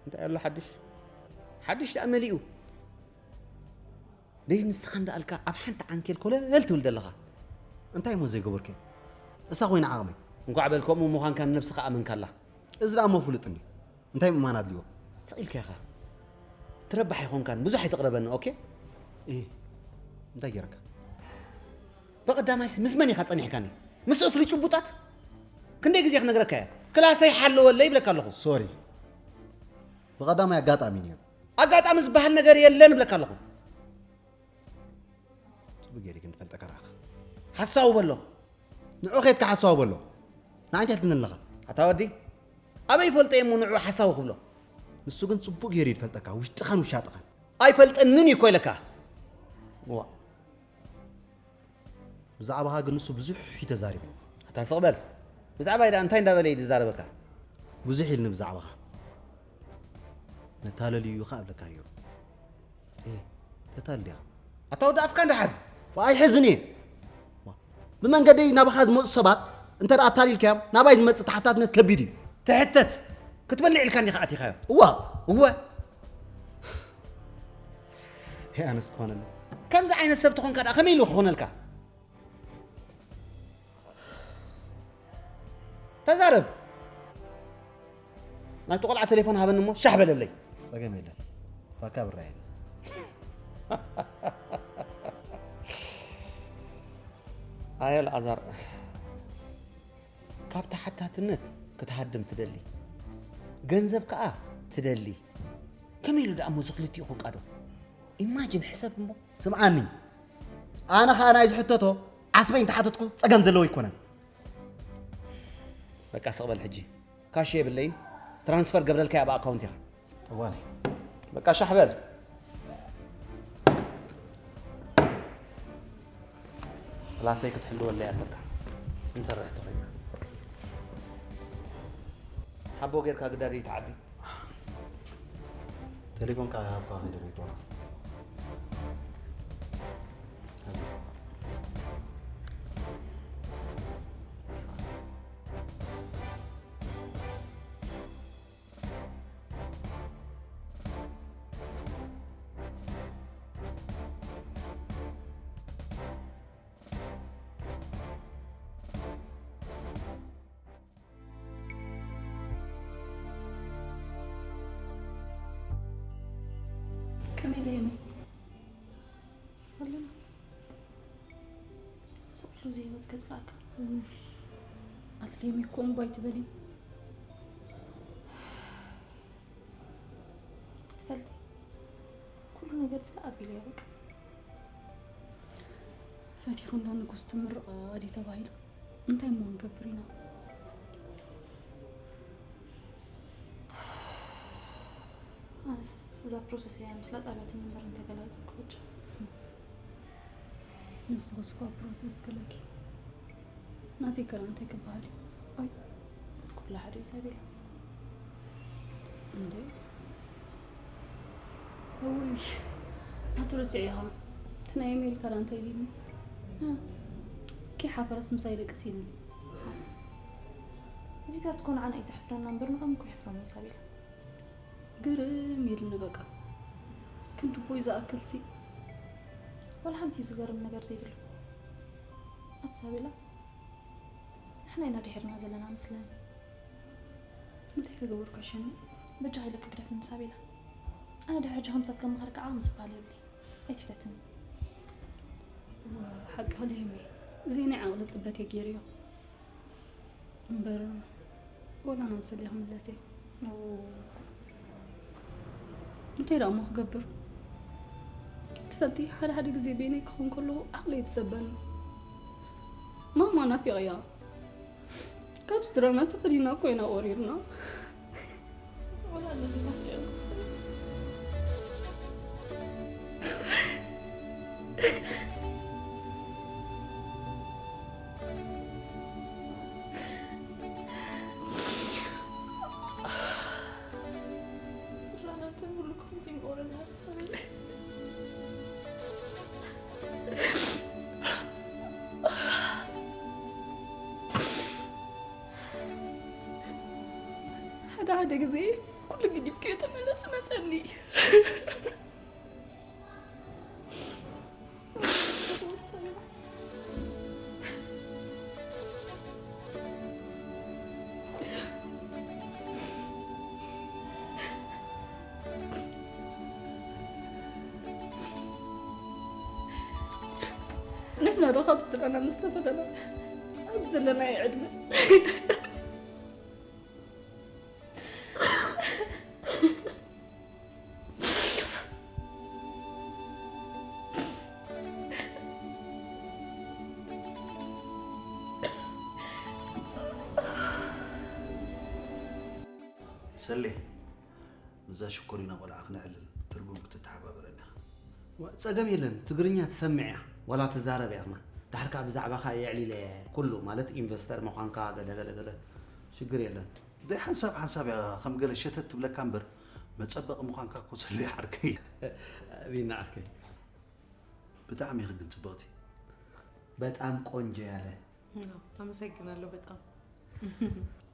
እንታይ ኣሎ ሓድሽ? ሓድሽ ደኣ መሊኡ። ደይ ንስኻ እንዳኣልካ ኣብ ሓንቲ ዓንኬል ኮለል ትብል ዘለኻ። እንታይ እሞ ዘይገበርኩ? እሳ ኮይና ዓቕመይ። እንኳዕ በል ከምኡ ምዃንካ ንነብስኻ ኣመንካላ። እዚ ደኣ እሞ ፍሉጥ እንድዩ። እንታይ ምእማን ኣድልዎ? ስቕ ኢልካ ኢኻ ትረባሕ ኣይኾንካን፣ ብዙሕ ኣይትቕረበኒ። ኦኬ። እህ፣ እንታይ ገይረካ? ብቐዳማይስ ምስ መን ኢኻ ጸኒሕካኒ? ምስ እፍሊ ጭቡጣት? ክንደይ ግዜ ክነግረካ እየ። ክላሰይ ሓለወለይ ይብለካ ኣለኹ። ሶሪ። ብቐዳማይ ኣጋጣሚ ነይሩ። ኣጋጣሚ ዝበሃል ነገር የለን እብለካ ኣለኹ። ጽቡቕ ጌሪ ግን ትፈልጠካ ረኣኻ። ሓሳዊ በሎ። ንዑ ኬድካ ሓሳዊ በሎ። ንዓይ እንታይ ትብለኒ ኣለኻ? ኣታ ወዲ፣ ኣበይ ይፈልጦ እየ እሞ ንዑ ሓሳዊ ክብሎ? ንሱ ግን ጽቡቕ ጌሩ እዩ ዝፈልጠካ፣ ውሽጥኻን ውሻጥኻን። ኣይፈልጠንን እዩ እኮ ኢለካ። ዋ። ብዛዕባኻ ግን ንሱ ብዙሕ እዩ ተዛሪቡ። ኣታ ስቕ በል። ብዛዕባይ ደኣ እንታይ እንዳበለ እዩ ዝዛረበካ? ብዙሕ ኢልኒ ብዛዕባኻ። መታለሊ እዩ ኸኣ እብለካ ነይሩ። ኤ፣ ተታሊ ዲኻ? ኣታ ወዲ ኣፍካ እንዳሓዝ። ዋ፣ ኣይሕዝን እየ። ዋ፣ ብመንገደይ ናባኻ ዝመጹ ሰባት እንተ ደኣ ኣታሊልካዮም፣ ናባይ ዝመጽእ ተሓታትነት ከቢድ እዩ። ትሕተት። ክትበልዕ ኢልካ እንዲኻ ኣቲኻዮ። እዋ። እወ። ኣነስ ክኾነለይ። ከምዚ ዓይነት ሰብ ተኾንካ ደኣ ከመይ ኢሉ ክኾነልካ? ተዛረብ። ናይቲ ቆልዓ ቴሌፎን ሃበኒ እሞ ሻሕ በለለይ። ጸገም የለን። ፋካ ብራ የለን። ኣየ ኣልዓዛር፣ ካብ ተሓታትነት ክትሃድም ትደሊ፣ ገንዘብ ከኣ ትደሊ። ከመይ ኢሉ ደኣ እሞ እዚ ክልቲኡ ክቃዶ? ኢማጂን ሕሰብ እሞ። ስምዓኒ፣ ኣነ ኸኣ ናይ ዝሕተቶ ዓስበይ እንተሓተትኩ ጸገም ዘለዎ ኣይኮነን። በቃ ስቕ በል ሕጂ። ካሽ የብለይን፣ ትራንስፈር ገብረልካ እያ ብኣካውንት ኢኻ። እዋኒ። በቃ ሻሕ በል። ፕላሰይ ክትሕልወለይ ኣለካ። ክንሰርሕ ተኾይና። ሓቦ ጌርካ ግዳደይ ተዓቢ። ቴሌፎንካ ሃብካ ከይደ ቤትዋ። ከመይ ኢለ የመይ? ኣለና። ስቕ ኢሉ እዚ ህይወት ከጽልኣካ። ኣትሌሚ እኮ እምባ ኣይትበሊ። ትፈልጢ፣ ኩሉ ነገር ጽላእ ኣቢሉ እያ በቃ። ፈቲኹ እንዳ ንጉስ ትምርቕ ኣዲ ተባሂሉ እንታይ እሞ ክንገብር ኢና? ኣነስ እዛ ፕሮሰስ እያ ምስላ ጣብያትን እምበር እንተገላገልኩ ብቻ። ንስኺስ እኳ ፕሮሰስ ክለኪ ናተይ ከላ እንታይ ክበሃል እዩ? ኣይ፣ ኩሉ ሓደ እዩ ሳቤላ። እንዴ? እውይ፣ ኣቶ ረሲዐ ኢኻ። እቲ ናይ ኣሜሪካ ዳ እንታይ ኢሉኒ? እ፣ ኪሓፈረስ ምሳይ ደቅስ ኢሉኒ። እዚታት እኮ ንዓና እዩ ዘሕፍረና እምበር ንዖም እኮ የሕፍሮም እዩ ሳቤላ። ግርም ኢሉኒ በቃ። ክንዲ ቦይ ዝኣክል ሲ። ዋላ ሓንቲ እዩ ዝገርም ነገር ዘይብሉ። ኣቲ ሳቤላ፣ ንሕና ኢና ድሒርና ዘለና መስለኒ። እንታይ ተገበርኩ ኣሸኒ? በጃኻ ኢለኪ ግደፍኒ ሳቤላ። ኣነ ድሕሪ ሕጂ ከምሳት ከማኸር ከዓ ምስ በሃል የብለይ። ኣይትሕተትኒ። እወ፣ ሓቂ ክልህሚ። እዚ ናይ ዓቕሊ ጽበት እየ ገይረዮ። እምበር፣ ወላ ናብ ሰልየ ክምለስ እየ። እው። እንታይ ደኣ እሞ ክገብር? ትፈልጢ፣ ሓደ ሓደ ግዜ በይነይ ክኾን ከለኹ ዓቕለይ ይጸበኒ። ማማ ናፊቐያ። ካብ ስድራና ተፈሊና እኮ ኢና ወሪርና። ወላ ንሕና ናፊቕና። ስድራና ትብሉ ከምዚ ይንቆረና ትብል። ሓደ ሓደ ግዜ ኩሉ ግዲፍክዮ ተመለስ መጸኒ። ንሕና ዶ ካብ ስድራና ምስ ተፈለና ኣብ ዘለናዮ ዕድመ ሰሌ፣ ምስዛ ሽኮሪና ቆልዓ ክነዕልል ትርጉም ክትተሓባበረና። ዋ፣ ጸገም የለን፣ ትግርኛ ትሰምዕ እያ፣ ዋላ ትዛረብ እያ ከማን። ዳሕር ከኣ ብዛዕባኻ የዕሊለ ኩሉ፣ ማለት ኢንቨስተር ምዃንካ፣ ገለ ገለ ገለ፣ ሽግር የለን። ደይ ሓንሳብ ሓንሳብ እያ፣ ከም ገለ ሸተት ትብለካ እምበር፣ መጸበቒ ምዃንካ እኮ ሰሌ ዓርከይ። ቢና ዓርከይ። ብጣዕሚ ኢኺ ግን ጽብቕቲ። በጣም ቆንጆ ያለ። አዎ፣ አመሰግናለሁ በጣም።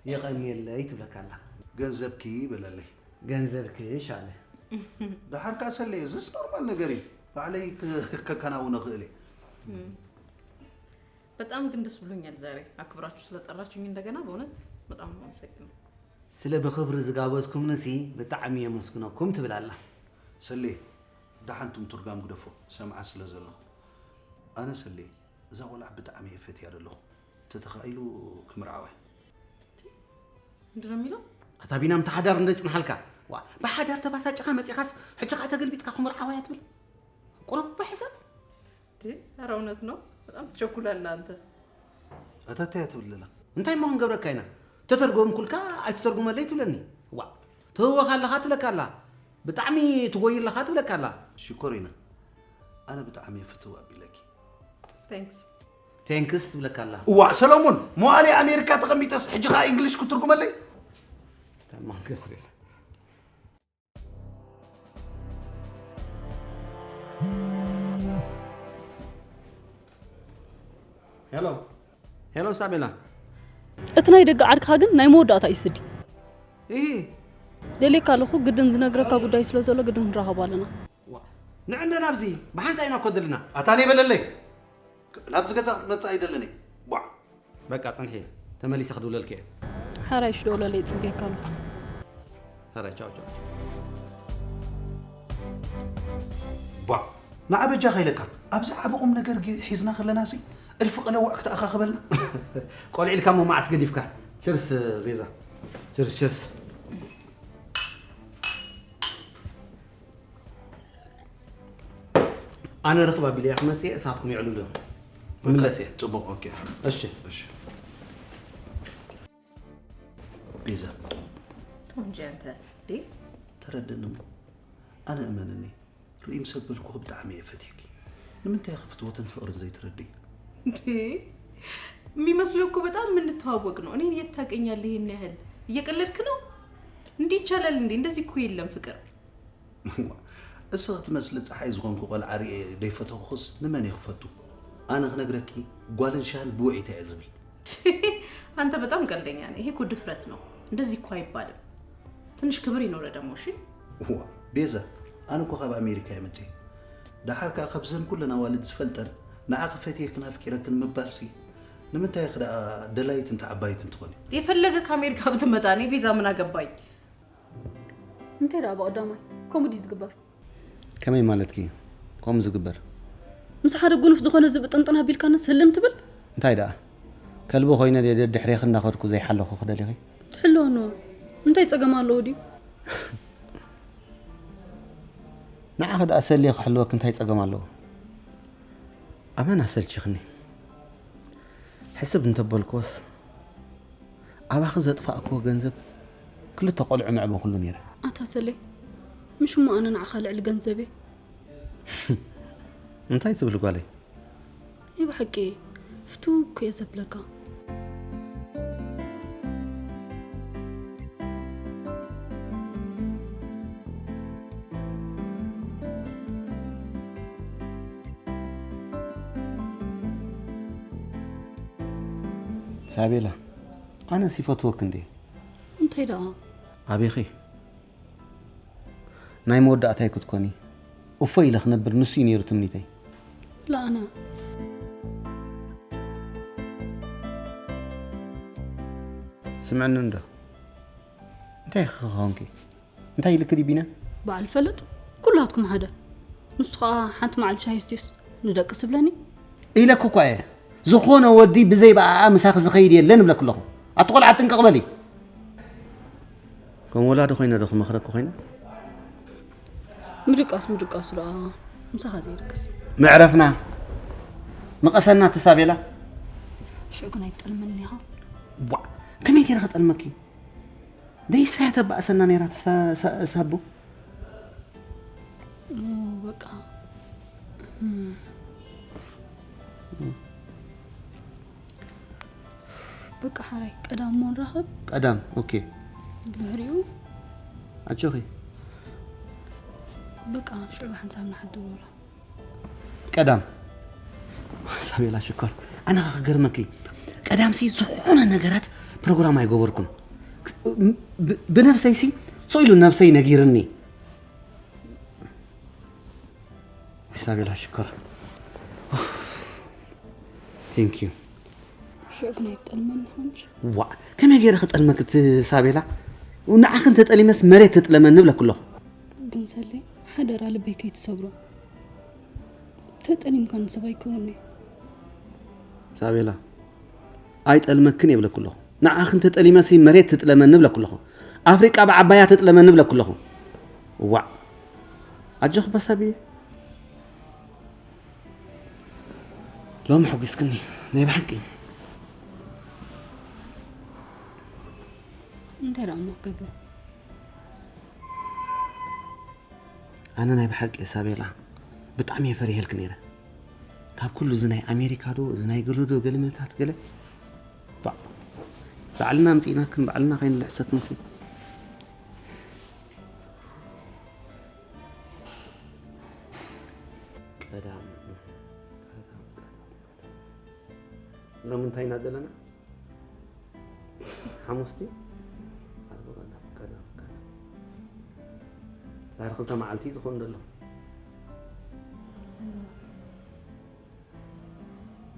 የቐንየለይ ትብለካ ኣላ። ገንዘብኪ በለለይ። ገንዘብክሽ ኣለ። ደሓር ከኣ ሰሌ፣ እዝስ ኖርማል ነገር እዩ። ባዕለይ ክ- ከከናውኖ ክእል እየ። በጣም ግን ደስ ብሎኛል ዛሬ አክብራችሁ ስለጠራችሁኝ እንደገና በእውነት በጣም ነው የማመሰግነው። ስለ ብኽብሪ ዝጋበዝኩምንሲ ብጣዕሚ የመስግነኩም ትብል ኣላ። ሰሌ፣ ደሓንቱም ትርጋም ግደፎ፣ ሰምዓ ስለ ዘለኹ። ኣነ ሰሌ፣ እዛ ቆልዓ ብጣዕሚ እየ ፈትያ ዘለኹ። ተተኻኢሉ ክምርዓዋ። ምንድን ነው የሚለው? ኣታ ቢና ምቲ ሓዳር እንዶ ይጽንሓልካ። ዋ፣ ብሓዳር ተባሳጭኻ መጺኻስ ሕጂ ኸኣ ተገልቢጥካ ክምርዓዋ እያ ትብል። ቁረብ እባ ሕሰብ። እንዴ፣ ኧረ እውነት ነው። በጣም ትቸኩላለህ አንተ። ኣታ እንታይ እያ ትብል ዘላ? እንታይ እሞ ክንገብረካ ኢና? ተተርጎምኩልካ ኣይትተርጉመለይ ትብለኒ። ዋ፣ ትህወኻ ኣለኻ ትብለካ ኣላ። ብጣዕሚ ትጎይ ኣለኻ ትብለካ ኣላ። ሽኮሪና፣ ኣነ ብጣዕሚ እየ ፍትው ኣቢለኪ። Thanks። ቴንክስ ትብለካ ኣላ። እዋእ ሰሎሙን፣ መዋእለ ኣሜሪካ ተቐሚጠስ ሕጂ ኸኣ እንግሊሽ ክትርጉመለይ? እንታይ እሞ ክንገብር ኢና? ሄሎ ሄሎ ሳቤላ። እቲ ናይ ደገ ዓርክኻ ግን ናይ መወዳእታ እዩ ስዲ። ኢሂ። ደልየካ ኣለኹ፣ ግድን ዝነግረካ ጉዳይ ስለ ዘሎ ግድን ክንራኸቦ ኣለና። ንዕንደ ናብዚ ብሓንሳእ ኢና እኮ ዘለና። ኣታ ነይ በለለይ። ናብዚ ገዛ ክትመጽእ ኣይደልን እየ። ቧዕ። በቃ ጽንሒ፣ ተመሊሰ ክድውለልኪ እየ። ሓራይ ሽደውለለይ፣ ጽበየካ ኣለኹ። ሕራይ ቻው ቻው። ቧዕ። ንዓ በጃኻ ኢለካ፣ ኣብዚ ዓቢ ቁም ነገር ጌ- ሒዝና ከለናሲ እልፊ ቅለውዕ ክትኣኻኽበልና። ቆልዒ ኢልካ እሞ መዓስ ገዲፍካ? ችርስ ቤዛ። ችርስ ችርስ። ኣነ ርኽብ ኣቢለ እየ ክመጽእ እየ፣ እሳትኩም ይዕልሉ። ክምለስ እየ። ጽቡቕ፣ ኦኬ። እሺ። እሺ። ቤዛ፣ ተው እንጂ አንተ። እንዴ፣ ተረድእኒ እሞ። ኣነ እመንኒ፣ ርእይ ምስ ኣበልኩኺ ብጣዕሚ እየ ፈትየኪ። ንምንታይ ኢኺ ፍትወትን ፍቕርን ዘይትረድኢ? እንዴ፣ የሚመስለው እኮ በጣም የምንተዋወቅ ነው። እኔን የት ታውቀኛለህ ይሄን ያህል? እየቀለድክ ነው? እንዲህ ይቻላል እንዴ? እንደዚህ እኮ የለም ፍቅር። እዋ፣ እስኺ ትመስሊ ጸሓይ ዝኾንኩ ቆልዓ ርእየ ደይፈተኹኽስ ንመን እየ ክፈቱ? ኣነ ክነግረኪ፣ ጓልን ሻህን ብውዒታ እየ ዝብል። አንተ በጣም ቀልደኛ ነህ። ይሄ እኮ ድፍረት ነው። እንደዚህ እኮ አይባልም። ትንሽ ክብር ይኖረ ደግሞ እሺ። እዋ፣ ቤዛ፣ ኣነ እኮ ካብ ኣሜሪካ እየ መጽየ። ደሓር ከኣ ካብዘን ኩለን ኣዋልድ ዝፈልጠን ንዓኺ ፈትየክን ኣፍቂረክን ምባልሲ፣ ንምንታይ ኢኺ ደኣ ደላይትን ተዓባይትን ትኾኒ? የፈለገ ከኣሜሪካ ብትመጣ እኔ ቤዛ ምን አገባኝ? እንታይ ደኣ ብቐዳማይ ከምኡ ድዩ ዝግበር? ከመይ ማለትኪ? ከምኡ ዝግበር? ምስ ሓደ ጉኑፍ ዝኾነ ዝብጥንጥን ኣቢልካንስ ህልም ትብል? እንታይ ደኣ? ከልቢ ኮይነ ድየ ደድሕሬኺ እንዳኸድኩ ዘይሓለኹ ክደሊኺ? ትሕልወኒ እንታይ ጸገም ኣለዎ ድዩ? ንዓኺ ደኣ ሰልየ ክሕልወኪ እንታይ ጸገም ኣለዎ? ኣመና ሰልቺኽኒ። ሕስብ እንተበልክዎስ፣ ኣባኺ ዘጥፋእክዎ ገንዘብ ክልተ ቆልዑ መዕበኹሉ ነይረ። ኣታ ሰሌ፣ ምሽ እሞ ኣነ ንዓኻ ልዕሊ ገንዘበይ። እንታይ ትብሊ ጓለይ? ናይ ብሓቂ ፍትው እኮ እየ ዘብለካ። ሳቤላ፣ ኣነስ ይፈትወኪ እንዴ። እንታይ ደኣ? ኣቤኺ፣ ናይ መወዳእታይ ክትኮኒ እፎይ ኢለ ክነብር ንሱ እዩ ነይሩ ትምኒተይ። ወላ ኣነ። ስምዕኒ እንዶ፣ እንታይ ኢኺ ክኾንኪ? እንታይ ኢልኪ ድዩ ቢና? በዓል ፈለጥ፣ ኩላትኩም ሓደ። ንሱ ኸኣ ሓንቲ መዓልቲ ሻሂ ስትዩስ ንደቅስ ይብለኒ። ኢለኪ እኳ እየ፣ ዝኾነ ወዲ ብዘይ ብኣኣ ምሳኺ ዝኸይድ የለን እብለኪ ኣለኹ። ኣቲ ቆልዓ ጥንቅቕ በሊ። ከም ወላዲ ኮይነ ዶ ክመኽረኪ ኮይነ? ምድቃስ ምድቃሱ ደኣ ምሳኻ ዘይድቅስ። መዕረፍና ምቐሰና ትሳቤላ። ሽዑ ግን ኣይትጠልመኒ ኢኻ። ቧዕ፣ ከመይ ገይረ ክጠልመኪ? ደይሳያ ተባእሰና ነይራ ትሳ- ሳ- ሳቡ። ኦ፣ በቃ እም። በቃ ሓራይ ቀዳም ሞ ንራኸብ። ቀዳም፣ ኦኬ። ብድሕሪኡ ኣጆኺ። በቃ ሽዑ ብሓንሳብ ንሓድር ወላ። ቀዳም። ሳቤላ ሽኮር፣ ኣነ ኸ ክገርመኪ፣ ቀዳምሲ ዝኾነ ነገራት ፕሮግራም ኣይገበርኩን። ብ- ብነብሰይሲ ስቕ ኢሉ ነብሰይ ነጊርኒ። ወይስ ሳቤላ ሽኮር። Thank you። ሽዑ ግን ኣይትጠልመኒ ኸምሽ። ዋ፣ ከመይ ገይረ ክጠልመክ እቲ ሳቤላ? ንዓኺ እንተጠሊመስ መሬት ትጥለመኒ እብለኪ ኣለኹ። ግን ሰለይ ሓደራ ልበይ ከይትሰብሮ። ተጠሊምካ ንሰብ ኣይከውን እዩ። ሳቤላ፣ ኣይጠልመክን እየ እብለኪ ኣለኹ። ንዓኺ እንተጠሊመሲ መሬት ትጥለመኒ እብለኪ ኣለኹ። ኣፍሪቃ ብዓባያ ትጥለመኒ እብለኪ ኣለኹ። ዋዕ፣ ኣጆኺ በሳብየ። ሎሚ ሓጒስክኒ ናይ ብሓቂ። እንታይ ደኣ እሞ ክገብር? ኣነ ናይ ብሓቂ ሳቤላ ብጣዕሚ እየ ፈሪሄልኪ ነይረ። ካብ ኩሉ እዚ ናይ ኣሜሪካ ዶ እዚ ናይ ገለ ዶ ገለ ምልታት ገለ ባዕ-፣ ባዕልና ኣምፂእናክን ባዕልና ከይንልሕሰክን ሲ ቀዳም ቀዳም ቀዳም ቀዳም ሎሚ እንታይ ኢና ዘለና? ሓሙስ ድዩ? ዓርቢ፣ ቀዳም፣ ቀዳም፣ ቀዳም። ዳሕሪ ክልተ መዓልቲ እዩ ዝኾን ዘሎ።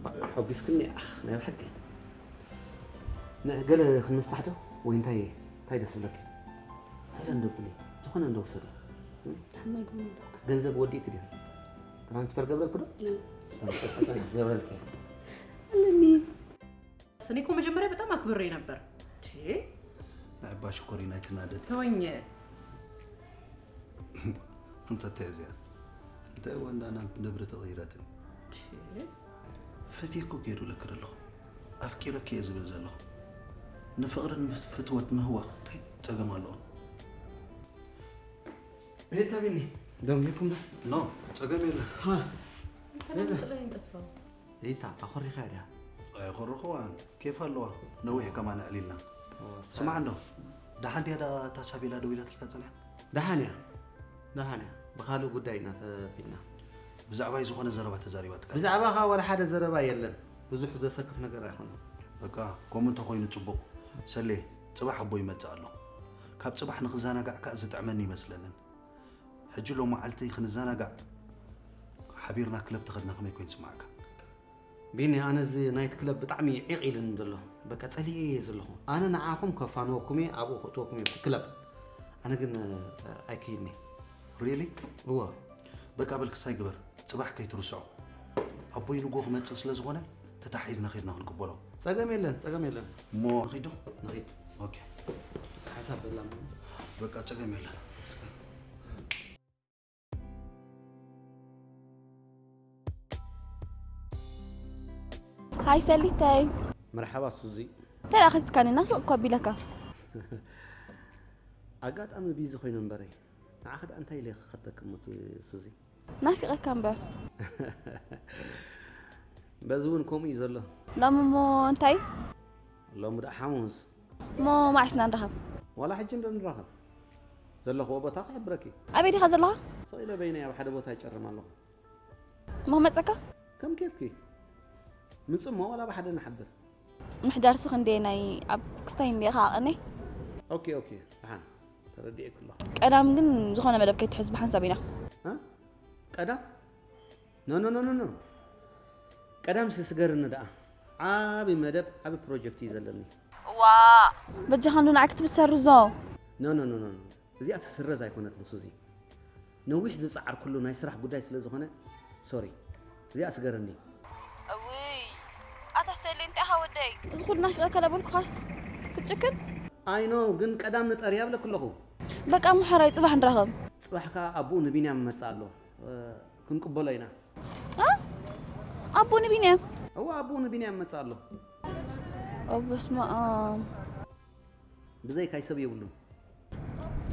ባዕ፣ ሓጒስክኒ፣ ኣኽ፣ ናይ ብሓቂ። ንዕ፣ ገለ ክንምሳሕ ዶ? ወይ እንታይ፣ እንታይ ደስ ይብለኪ? ሃይላንድ ዶ ብሊ፣ ዝኾነ እንዶ ውሰዲ። ሕማይ ግብሩ። ገንዘብ ወዲእኪ ዲኺ? ትራንስፈር ገብረልኪ ዶ? ገብረልኪ። ኣለኒ። እኔ እኮ መጀመሪያ በጣም አክብሬ ነበር። ቴ ንዕባ ሽኮሪና ኣይትናደድ። ተወኝ። እንተተ እዚኣ እንታይ ዋንዳና ንብሪ ተቐይራትን። ፈትየኩ ገይሩ ለክር ኣለኹ። ኣፍቂረኪ እየ ዝብል ዘለኹ። ንፍቕርን ፍትወት ምህዋኽ እንታይ ጸገም ኣለዎ? ቤታቢኒ ደንጊኩም ዶ? ኖ፣ ጸገም የለን። ሃ፣ ተለምጥለኝ ጠፋው። ይታ ኣኾሪኻ ድያ? ኣይኾርኽዋን፣ ኬፍ ኣለዋ። ነዊሕ ከማን ኣዕሊልና። ስማዕ እንዶ፣ ደሓን ድያ እታ ሳቤላ ደዊላትልካ ጸኒሓ? ደሓን እያ፣ ደሓን እያ። ብኻልእ ጉዳይ ኢና ተቢልና። ብዛዕባይ ዝኾነ ዘረባ ተዛሪባትካ? ብዛዕባኻ ዋላ ሓደ ዘረባ የለን። ብዙሕ ዘሰክፍ ነገር ኣይኮነን። በቃ፣ ከምኡ እንተኾይኑ ጽቡቕ። ሰሌ፣ ጽባሕ ኣቦ ይመጽእ ኣሎ። ካብ ጽባሕ ንኽዘናጋዕ ከኣ ዝጥዕመኒ ይመስለንን። ሕጂ ሎመዓልቲ ክንዘናጋዕ ሓቢርና ክለብ ተኸድና ከመይ ኮይኑ ይስምዓካ? ቢኒ፣ ኣነ እዚ ናይት ክለብ ብጣዕሚ ዒቕ ኢልኒ ዘሎ። በቃ ጸሊኤ እየ ዘለኹ። ኣነ ንዓኹም ከፋንወኩም እየ፣ ኣብኡ ከእትወኩም እየ፣ ክለብ። ኣነ ግን፣ እ፣ ኣይክይድኒ። ሪሊ? እወ። በቃ በል ክሳይ ግበር፣ ጽባሕ ከይትርስዖ። ኣቦይ ንጎ ክመጽእ ስለ ዝኾነ ተታሒዝና ከይድና ክንቅበሎ። ጸገም የለን፣ ጸገም የለን። እሞ ንኺድ ዶ? ንኺድ። ኦኬ። ሓሳብ በላ እሞ። በቃ ጸገም የለን። እስከ ሃይ ሰሊተይ። መርሓባ ሱዚ። እንታይ ደኣ ከይትካኒ ናፍቕ እኮ ኣቢለካ። ኣጋጣሚ ቢዚ ኮይነ እምበረይ። ንዓኺ ደኣ እንታይ ኢለ ክኸተኪ እሞ እቲ ሱዚ? ናፊቐካ እምበር። በዚ እውን ከምኡ እዩ ዘሎ። ሎሚ እሞ እንታይ? ሎሚ ደኣ ሓሙስ። እሞ መዓስ ኢና ንራኸብ? ዋላ ሕጂ እንዶ ንራኸብ። ዘለኽዎ ቦታ ክሕብረኪ። ኣበይ ዲኻ ዘለኻ? ስቕ ኢለ በይነይ ኣብ ሓደ ቦታ ይጨርም ኣለኹ። እሞ ክመጸካ? ከም ኬፍኪ። ምጽእ እሞ ዋላ ብሓደ ንሓብር። ምሕዳርሲ ክንደየናይ ኣብ ክስታይ እንዲኻ ኣቐኒ? ኦኬ፣ ኦኬ። ደሓን። ተረዲኤኪ ኣለኹ። ቀዳም ግን ዝኾነ መደብ ከይትሕዝ ብሓንሳብ ኢና። እ? ቀዳም? ኖ፣ ኖ፣ ኖ፣ ኖ፣ ኖ። ቀዳም ሲ ስገርኒ ደኣ። ዓቢ መደብ፣ ዓቢ ፕሮጀክት እዩ ዘለኒ። ዋ! በጃኻ እንዶ ንዓይ ክትብል ሰርዞ። ኖ፣ ኖ፣ ኖ፣ ኖ፣ ኖ። እዚኣ ትስረዝ ኣይኮነትን ሱዚ። ነዊሕ ዝጸዓርኩሉ ናይ ስራሕ ጉዳይ ስለ ዝኾነ፣ ሶሪ። እዚኣ ስገርኒ። እውይ! ኣታ ሰሌ እንታይ ኢኻ ወደይ? እዚ ኩሉ ናፊቐካ ዳበልኩኻስ ክትጭክን? ኣይ ኖ፣ ግን ቀዳም ንጠርያ እብለኪ ኣለኹ። በቃ እሞ ሕራይ ጽባሕ ንራኸብ። ጽባሕ ከኣ ኣቦኡ ንቢንያም ይመጽእ ኣሎ። እ፣ ክንቅበሎ ኢና። እ? ኣቦኡ ንቢንያም? እወ፣ ኣቦኡ ንቢንያም ይመጽእ ኣሎ። ኦ በስመ ኣብ። ብዘይካይ ሰብ የብሉን።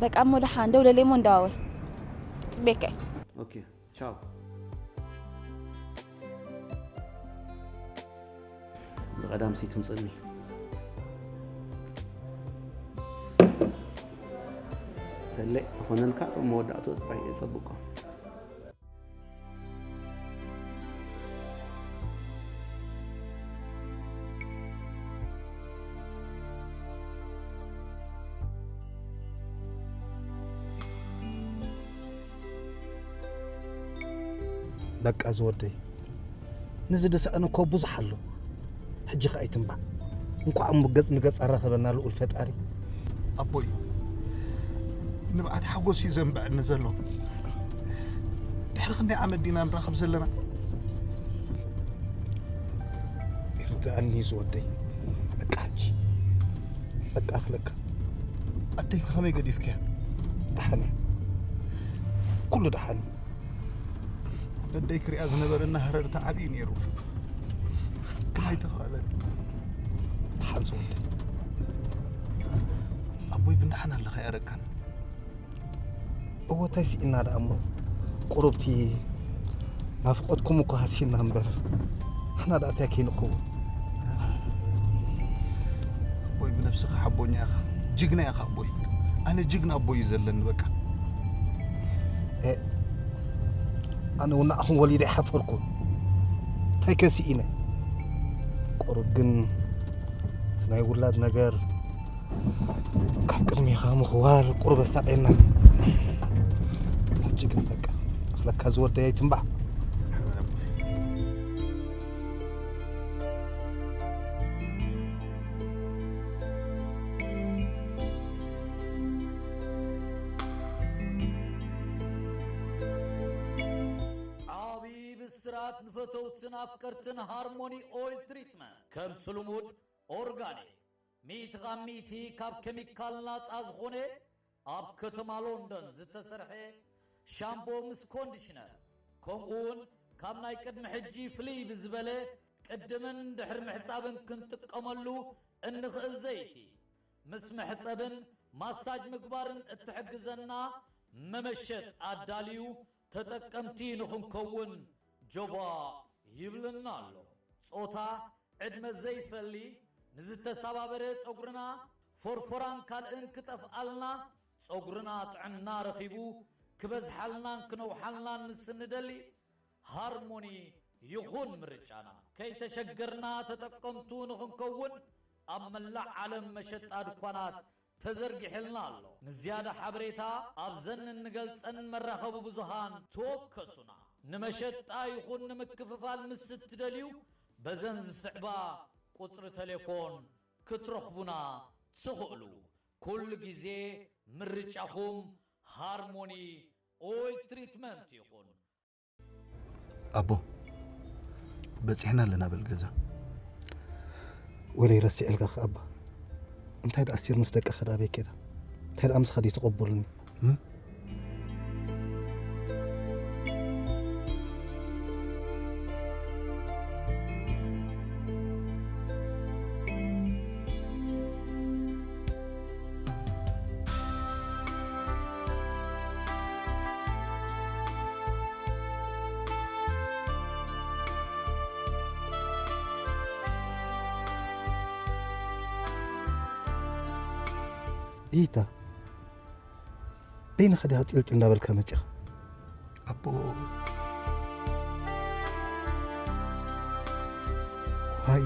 በቃ እሞ ደሓን ደውለለይ እሞ እንዳዋወል። ጽቤካ እየ። ኦኬ፣ ቻው። ብቐዳም ሲ ትምጽእኒ። ሰሌ፣ ዝኾነልካ መወዳእትኡ ጥራይ እየ ጸብቆ። በቃ ዝወደይ፣ ንዚ ድስዕን እኮ ብዙሕ ኣሎ። ሕጂ ኸኣ ኣይትንባዕ። እንኳዕ እሞ ገጽ ንገጽ ኣራኸበና ልኡል ፈጣሪ። ኣቦይ፣ ንብዓት ሓጎስ እዩ ዘንብዐኒ ዘሎ። ድሕሪ ክንደይ ዓመት ዲና ንራኸብ ዘለና? ይርድኣኒ ዝወደይ። በቃ ሕጂ በቃ ክለካ። ኣደይ ከመይ ገዲፍክያ? ደሓን እያ። ኩሉ ደሓን እዩ። ኣደይ ክሪኣ ዝነበረና ሃረርታ ዓብዪ ነይሩ። ግን ኣይተኻእለን። ደሓን ዝወደይ። ኣቦይ ግን ደሓን ኣለኻ ያረካን። እወ እንታይ ስኢና ደኣ እሞ፣ ቁሩብቲ ናፍቆትኩም እኮ ሃሲና እምበር፣ ንሕና ደኣ እንታይ ከይንኸውን? ኣቦይ ብነብስኻ ሓቦኛ ኢኻ፣ ጅግና ኢኻ ኣቦይ። ኣነ ጅግና ኣቦይ እዩ ዘለኒ በቃ። እ፣ ኣነ እውን ንዓኹም ወሊደ ኣይሓፈርኩን። እንታይ ከ ስኢነ? ቁሩብ ግን እቲ ናይ ውላድ ነገር ካብ ቅድሜኻ ምኽዋል ቁሩብ ኣሳቕየና። ሕጂ ግን በቃ፣ ኣኽለካ ዝወደይ ኣይትንባዕ። ዓቢ ብስራት ንፈተውትን ኣፍቀርትን ሃርሞኒ ኦይል ትሪትመንት። ከምቲ ልሙድ ኦርጋኒክ፣ ሚእቲ ካብ ሚእቲ ካብ ኬሚካል ናጻ ዝኾነ፣ ኣብ ከተማ ሎንደን ዝተሰርሐ ሻምቦ ምስ ኮንዲሽነር፣ ከምኡውን ካብ ናይ ቅድሚ ሕጂ ፍልይ ብዝበለ ቅድምን ድሕሪ ምሕጻብን ክንጥቀመሉ እንኽእል ዘይቲ፣ ምስ መሕጸብን ማሳጅ ምግባርን እትሕግዘና መመሸጥ ኣዳልዩ ተጠቀምቲ ንኽንከውን ጆባ ይብለና ኣሎ። ጾታ፣ ዕድመ ዘይፈሊ፣ ንዝተሰባበረ ጸጉርና፣ ፎርፎራን ካልእን ክጠፍኣልና፣ ጸጉርና ጥዕና ረኺቡ ክበዝሓልናን ክነውሓልናን ምስ እንደሊ፣ ሃርሞኒ ይኹን ምርጫና። ከይተሸገርና ተጠቀምቱ ንኽንከውን ኣብ መላእ ዓለም መሸጣ ድኳናት ተዘርጊሕልና ኣሎ። ንዝያዳ ሓበሬታ ኣብዘን እንገልጸን መራኸቢ ብዙሃን ተወከሱና። ንመሸጣ ይኹን ንምክፍፋል ምስ እትደልዩ፣ በዘን ዝስዕባ ቁጽሪ ቴሌፎን ክትረኽቡና ትኽእሉ። ኩሉ ግዜ ምርጫኹም ሃርሞኒ ኦይል ትሪትመንት ይኹን። ኣቦ፣ በጺሕና ኣለና በል ገዛ። ወለይ ረሲዐልካ ከ ኣባ? እንታይ ደኣ ኣስቴር ምስ ደቃ ከዳ ኣበይ ከዳ? እንታይ ደኣ ምሳኻ ደይትቐበሉኒ? እም? ኢታ፣ በይንኻ ዲኻ ጢልጢል እንዳበልካ መጺኻ? ኣቦ። ዋይ።